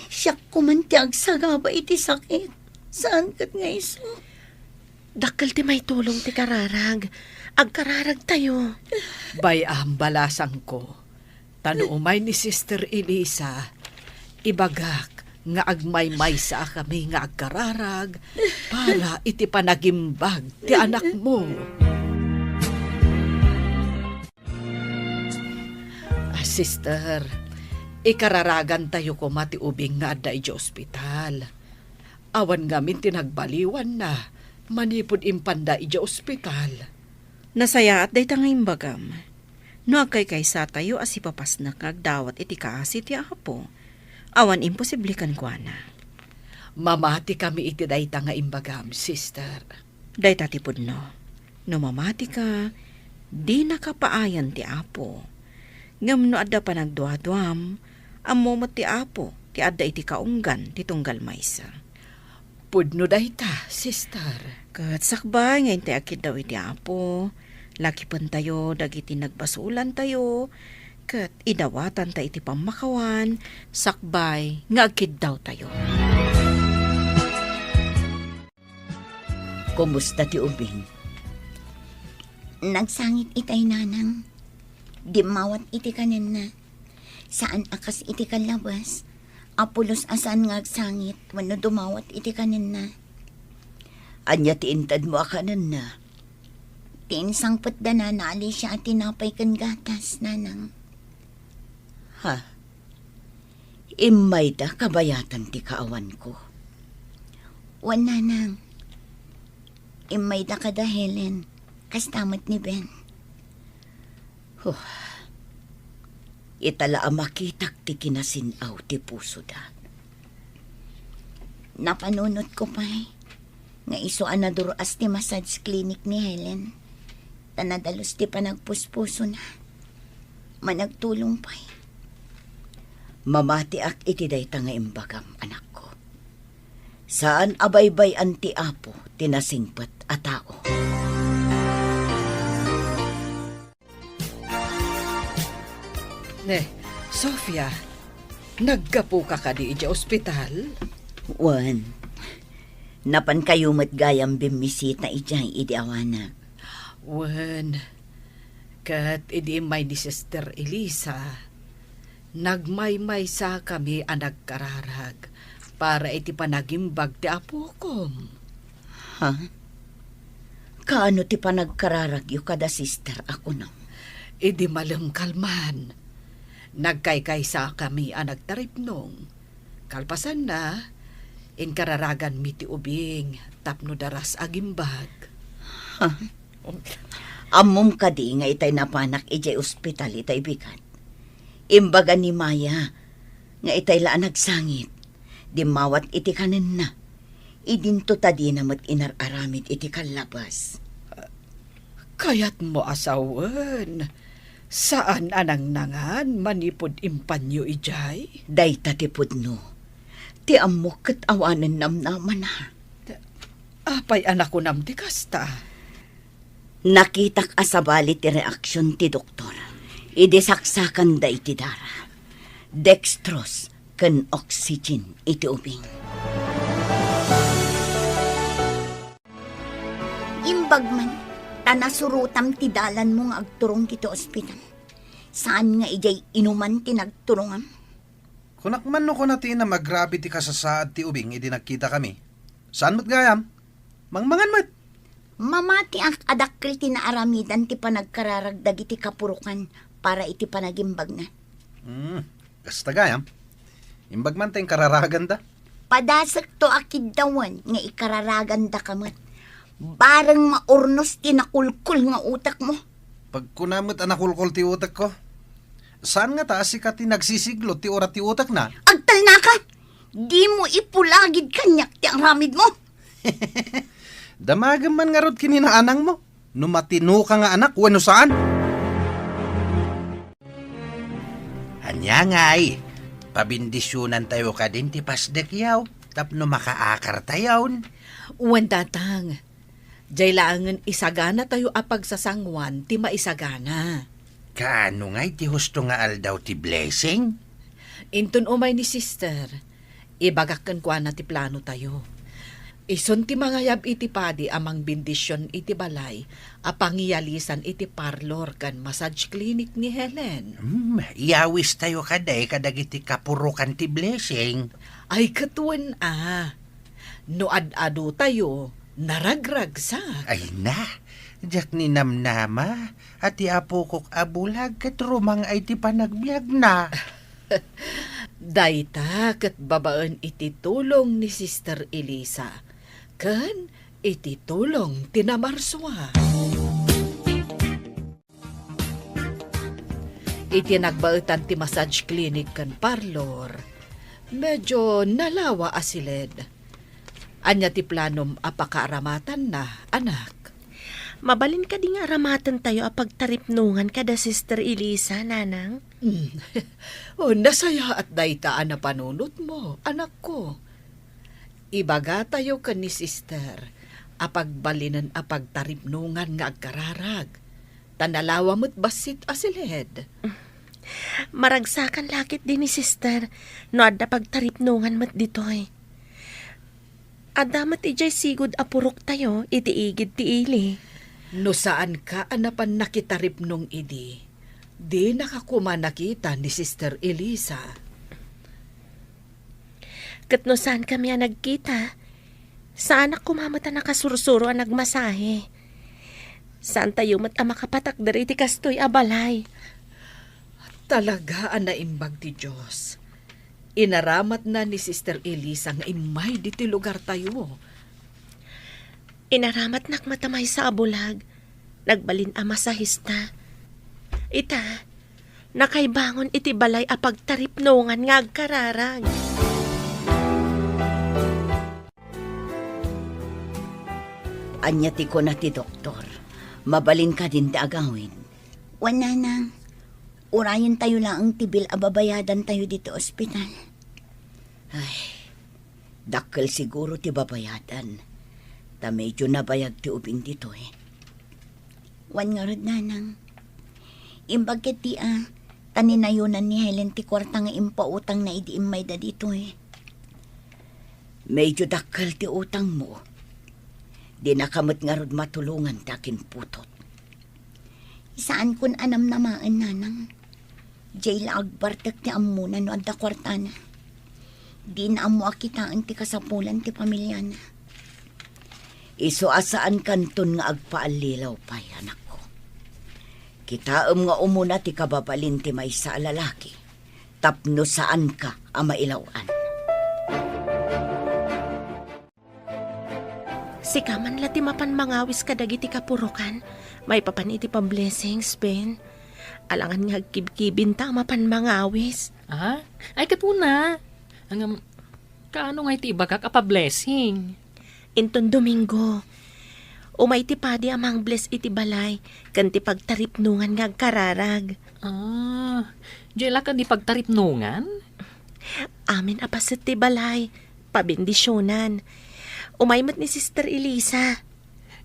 siak koman ti agsagaba iti sakit. Saan ket nga isu. Dakkel ti maitulong ti kararag. Agkararagtayo. Bay-am, balasangko. Ta no umay ni Sister Elisa, ibagak nga agmaymaysa a kami nga agkararag para iti panagimbag ti anakmo. Ah, sister, ikararagantayo koma ti ubing nga adda idiay ospital. Awan ngamin ti nagbaliwanna manipud impanda idiay ospital. Nasayaat dayta nga imbagam. No agkaykaysatayo a sipapasnek nga agdawat iti kaasi ti Apo, awan imposible kenkuana. Mamati kami iti dayta nga imbagam, sister. Dayta ti pudno. No mamati ka, dinaka paayen ti Apo. Ngem no adda panagduaduam, ammo met ti Apo ti adda iti kaunggan ti tunggal maysa. Pudno dayta, sister. Ket sakbay nga intay agkiddaw iti Apo, lakipentayo dagiti nagbasolantayo, ket idawatanta iti pammakawan, sakbay nga agkiddawtayo. Kumusta ti ubing? Nagsangit itay, nanang. Dimmawat iti kanenna. Saan a kas iti kallabas a pulos a saan nga agsangit wenno dumawat iti kanenna. Ania ti intedmo a kanenna? Ti insangpet da Nana Alicia a tinapay ken gatas, nanang. Ha? Immayda kabayatan ti kaawanko? Wen, nanang. Immayda kada Helen, kasta met ni Ben. Huh. Ita la a makitak ti kinasin-aw ti pusoda. Napanunotko pay nga isu a nadur-as ti massage clinic ni Helen, ta nadalus ti panagpuspusona. Managtulong pay. Mamatiak iti dayta nga imbagam, anakko. Saan a baybay-an ti Apo ti nasingpet a tao. Ne, Sofia, naggapuka kadi idiay ospital? Wen, napankayo met gayam bimmisita idiay idi awanak. Wen, ket idi immay ni Sister Elisa, nagmaymaysa kami a nagkararag para iti panagimbag ti apokom. Ha? Kaano ti panagkararagyo kada sister a kunam? Idi malem kalman, nagkaykaysa kami a nagtaripnong. Kalpasanna, inkararaganmi ti ubing tapno daras agimbag. Ha? Ammom kadi nga itay napanak idiay ospital itay bigat? Imbaga ni Maya, nga itay la a nagsangit, dimmawat iti kanenna. Idinto ta dina met inar-aramid iti kallabas. Kayatmo a sawen, saan a nangnangan manipud impanyo idiay? Dayta ti pudno. Ti ammok ket awanen namnamana. Apay a nakunam ti kasta? Nakitak a sabali ti reaksion ti doktor idi saksakanda iti dara. Dextrose ken oxygen iti ubing. Imbag man, ta nasurotam ti dalanmo nga agturong ditoy ospital. Saan nga idiay inuman ti nagturongam? Kunak man no kuna ti inam a grabe ti kasasaad ti ubing idi nagkitakami. Saan met gayam? Mangmangan met. Mamatiak a dakkel ti naaramidan ti panagkararag dagiti kapurokan para iti panagimbagna. Hmm, kasta gayam. Imbag man ta inkararaganda. Padasekto a kiddawen nga ikararagandaka met. Bareng maurnos ti nakulkol nga utekmo. Pagkuna met a nakulkol ti utekko. Saan ngata a sika ti nagsisiglo ti urat ti utekna? Agtalnaka! Dimo ipulagid kaniak ti aramidmo. Damagem man ngarud ken ni naanangmo, no matinoka nga anak wenno saan. Ania ngay, pabindisionantayo kadin ti pasdekyo tapno makaakartayon. Wen, Tatang. Diay laengen isaganatayo a pagsasanguan ti maisagana. Kaano ngay ti husto nga aldaw ti blessing? Inton umay ni Sister, ibagak kenkuana ti planotayo. Isun ti mangayab iti padi a mangbendision iti balay a pangiyalisan iti parlor ken massage clinic ni Helen. Hmm, iyawistayo kadi kadagiti kapurokan ti blessing. Ay, ket wen a. No ad-adutayo, naragragsak. Ay na, diak ninamnama a ti apokok a bulag ket rumang-ay ti panagbiagna. Dayta ket babaen iti tulong ni Sister Elisa ken iti tulong ti namarsua. Iti nagbaetan ti massage clinic ken parlor, medyo nalawa a siled. Ania ti planom a pakaaramatanna, anak? Mabalin kadi nga aramatentayo a pagtaripnongan kada Sister Elisa, Nanang? Hmm. O, nasayaat dayta a napanunotmo, anakko. Ibagatayo ken ni Sister a pagbalinen a pagtaripnongan nga agkararag, ta nalawa met bassit a siled. Maragsakan la ketdi ni Sister no adda pagtaripnongan met ditoy. Adda met idiay sigud a puroktayo iti igid ti ili. No saanka a napan nakitaripnong idi, dinaka koma nakita ni Sister Elisa. Ket no saankami a nagkita, saanak koma met a nakasursuro a nagmasahe. Saantayo met a makapatakder iti kastoy a balay. Talaga a naimbag ti Dios. Inaramatna ni Sister Elisa nga immay ditoy lugartayo. Inaramatnak met a maysa a bulag. Nagbalin a masahista. Ita, nakaibangon iti balay a pagtaripnongan nga agkararag. Ania ti kuna ti doktor? Mabalin kadin ti agawid? Wen, Nanang. Urayentayo laeng ti bil a babayadantayo ditoy ospital. Ay, dakkel siguro ti babayadan. Ta medyo nabayag ti ubing ditoy. Wen ngarud, Nanang. Imbag ketdi a, ta ninayonan ni Helen ti kuarta nga impautangna idi immayda ditoy. Medyo dakkel ti utangmo. Dinaka met ngarud matulongan ti akinputot. Saankon a namnamaen, Nanang. Diay la agbartek ti ammona no adda kuartana. Dina ammo a kitaen ti kasapulan ti familiana. Isu a saankanton nga agpaallilaw pay, anakko. Kitaem nga umuna ti kababalin ti maysa a lalaki tapno saanka a mailaw-an. Sika man la ti mapan mangawis kadagiti kapurokan maipapan iti pa-blessings, Ben. Alangan nga agkibkibinta a mapan mangawis. Ah? Ay, ket una. Ngem, kaano nga iti ibagak a pa-blessing? Inton Domingo, umay ti padi a mang-bless iti balay ken ti pagtaripnongan nga agkararag. Ah, diay la ken ti pagtaripnongan? Amin a paset ti balay, pabendisionan. Umay met ni Sister Elisa.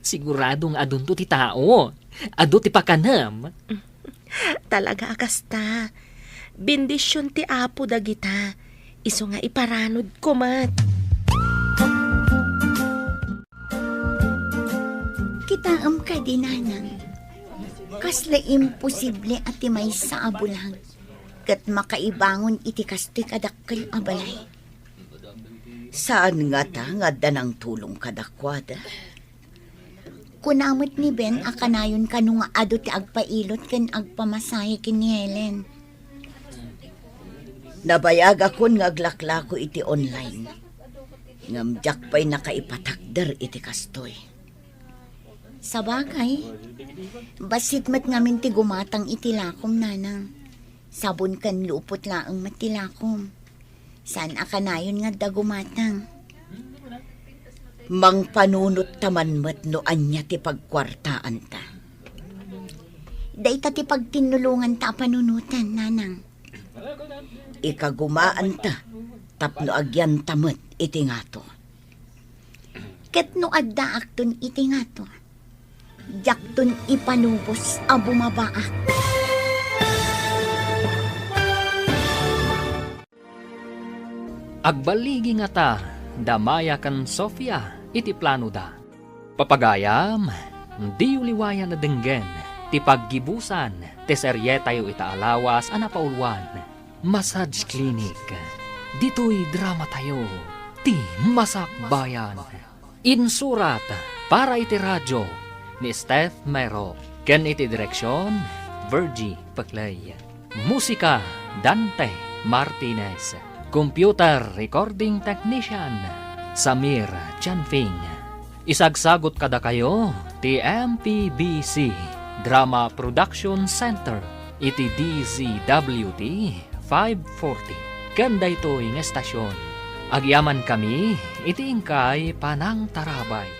Sigurado nga adunto ti tao. Adu ti pakanem. Talaga a kasta. Bendision ti Apo dagita. Isu nga iparanodko met. Kitaem kadi, Nanang, kasla imposible a ti maysa a bulag ket makaibangon iti kastoy kadakkel a balay. Saan ngata nga adda nangtulong kadakuada? Kuna met ni Ben a kanayon kano nga adu ti agpailot ken agpamasahe ken ni Helen. Nabayagakon nga aglaklako iti online, ngem diak pay nakaipatakder iti kastoy. Sabagay, bassit met ngamin ti gumatang iti lakom, Nanang. Sabon ken lupot laeng met ti lakom. Saan a kanayon nga adda gumatang. Mangpanunot ta man met no ania ti pagkuartaanta. Dayta ti pagtinnulonganta a panunotan, Nanang. Ikagumaanta tapno agyanta met iti ngato. Ket no addaakton iti ngato, diakton ipalubos a bumabaak. Agballigi ngata da Maya ken Sofia iti planoda. Papagayam, diyo liwayan a denggen ti paggibusan ti serietayo ita a lawas a napauluan, Massage Clinic. Ditoy dramatayo, ti Masakbayan. Insurat para iti radio ni Steph Mero ken iti direksion, Virgie Peclay. Musika, Dante Martinez. Computer recording technician, Samir Chanfing. Isagsagut kadakayo ti M P B C Drama Production Center iti D Z W T five forty. Ken daytoy nga estasion, agyamankami iti inkay panangtarabay.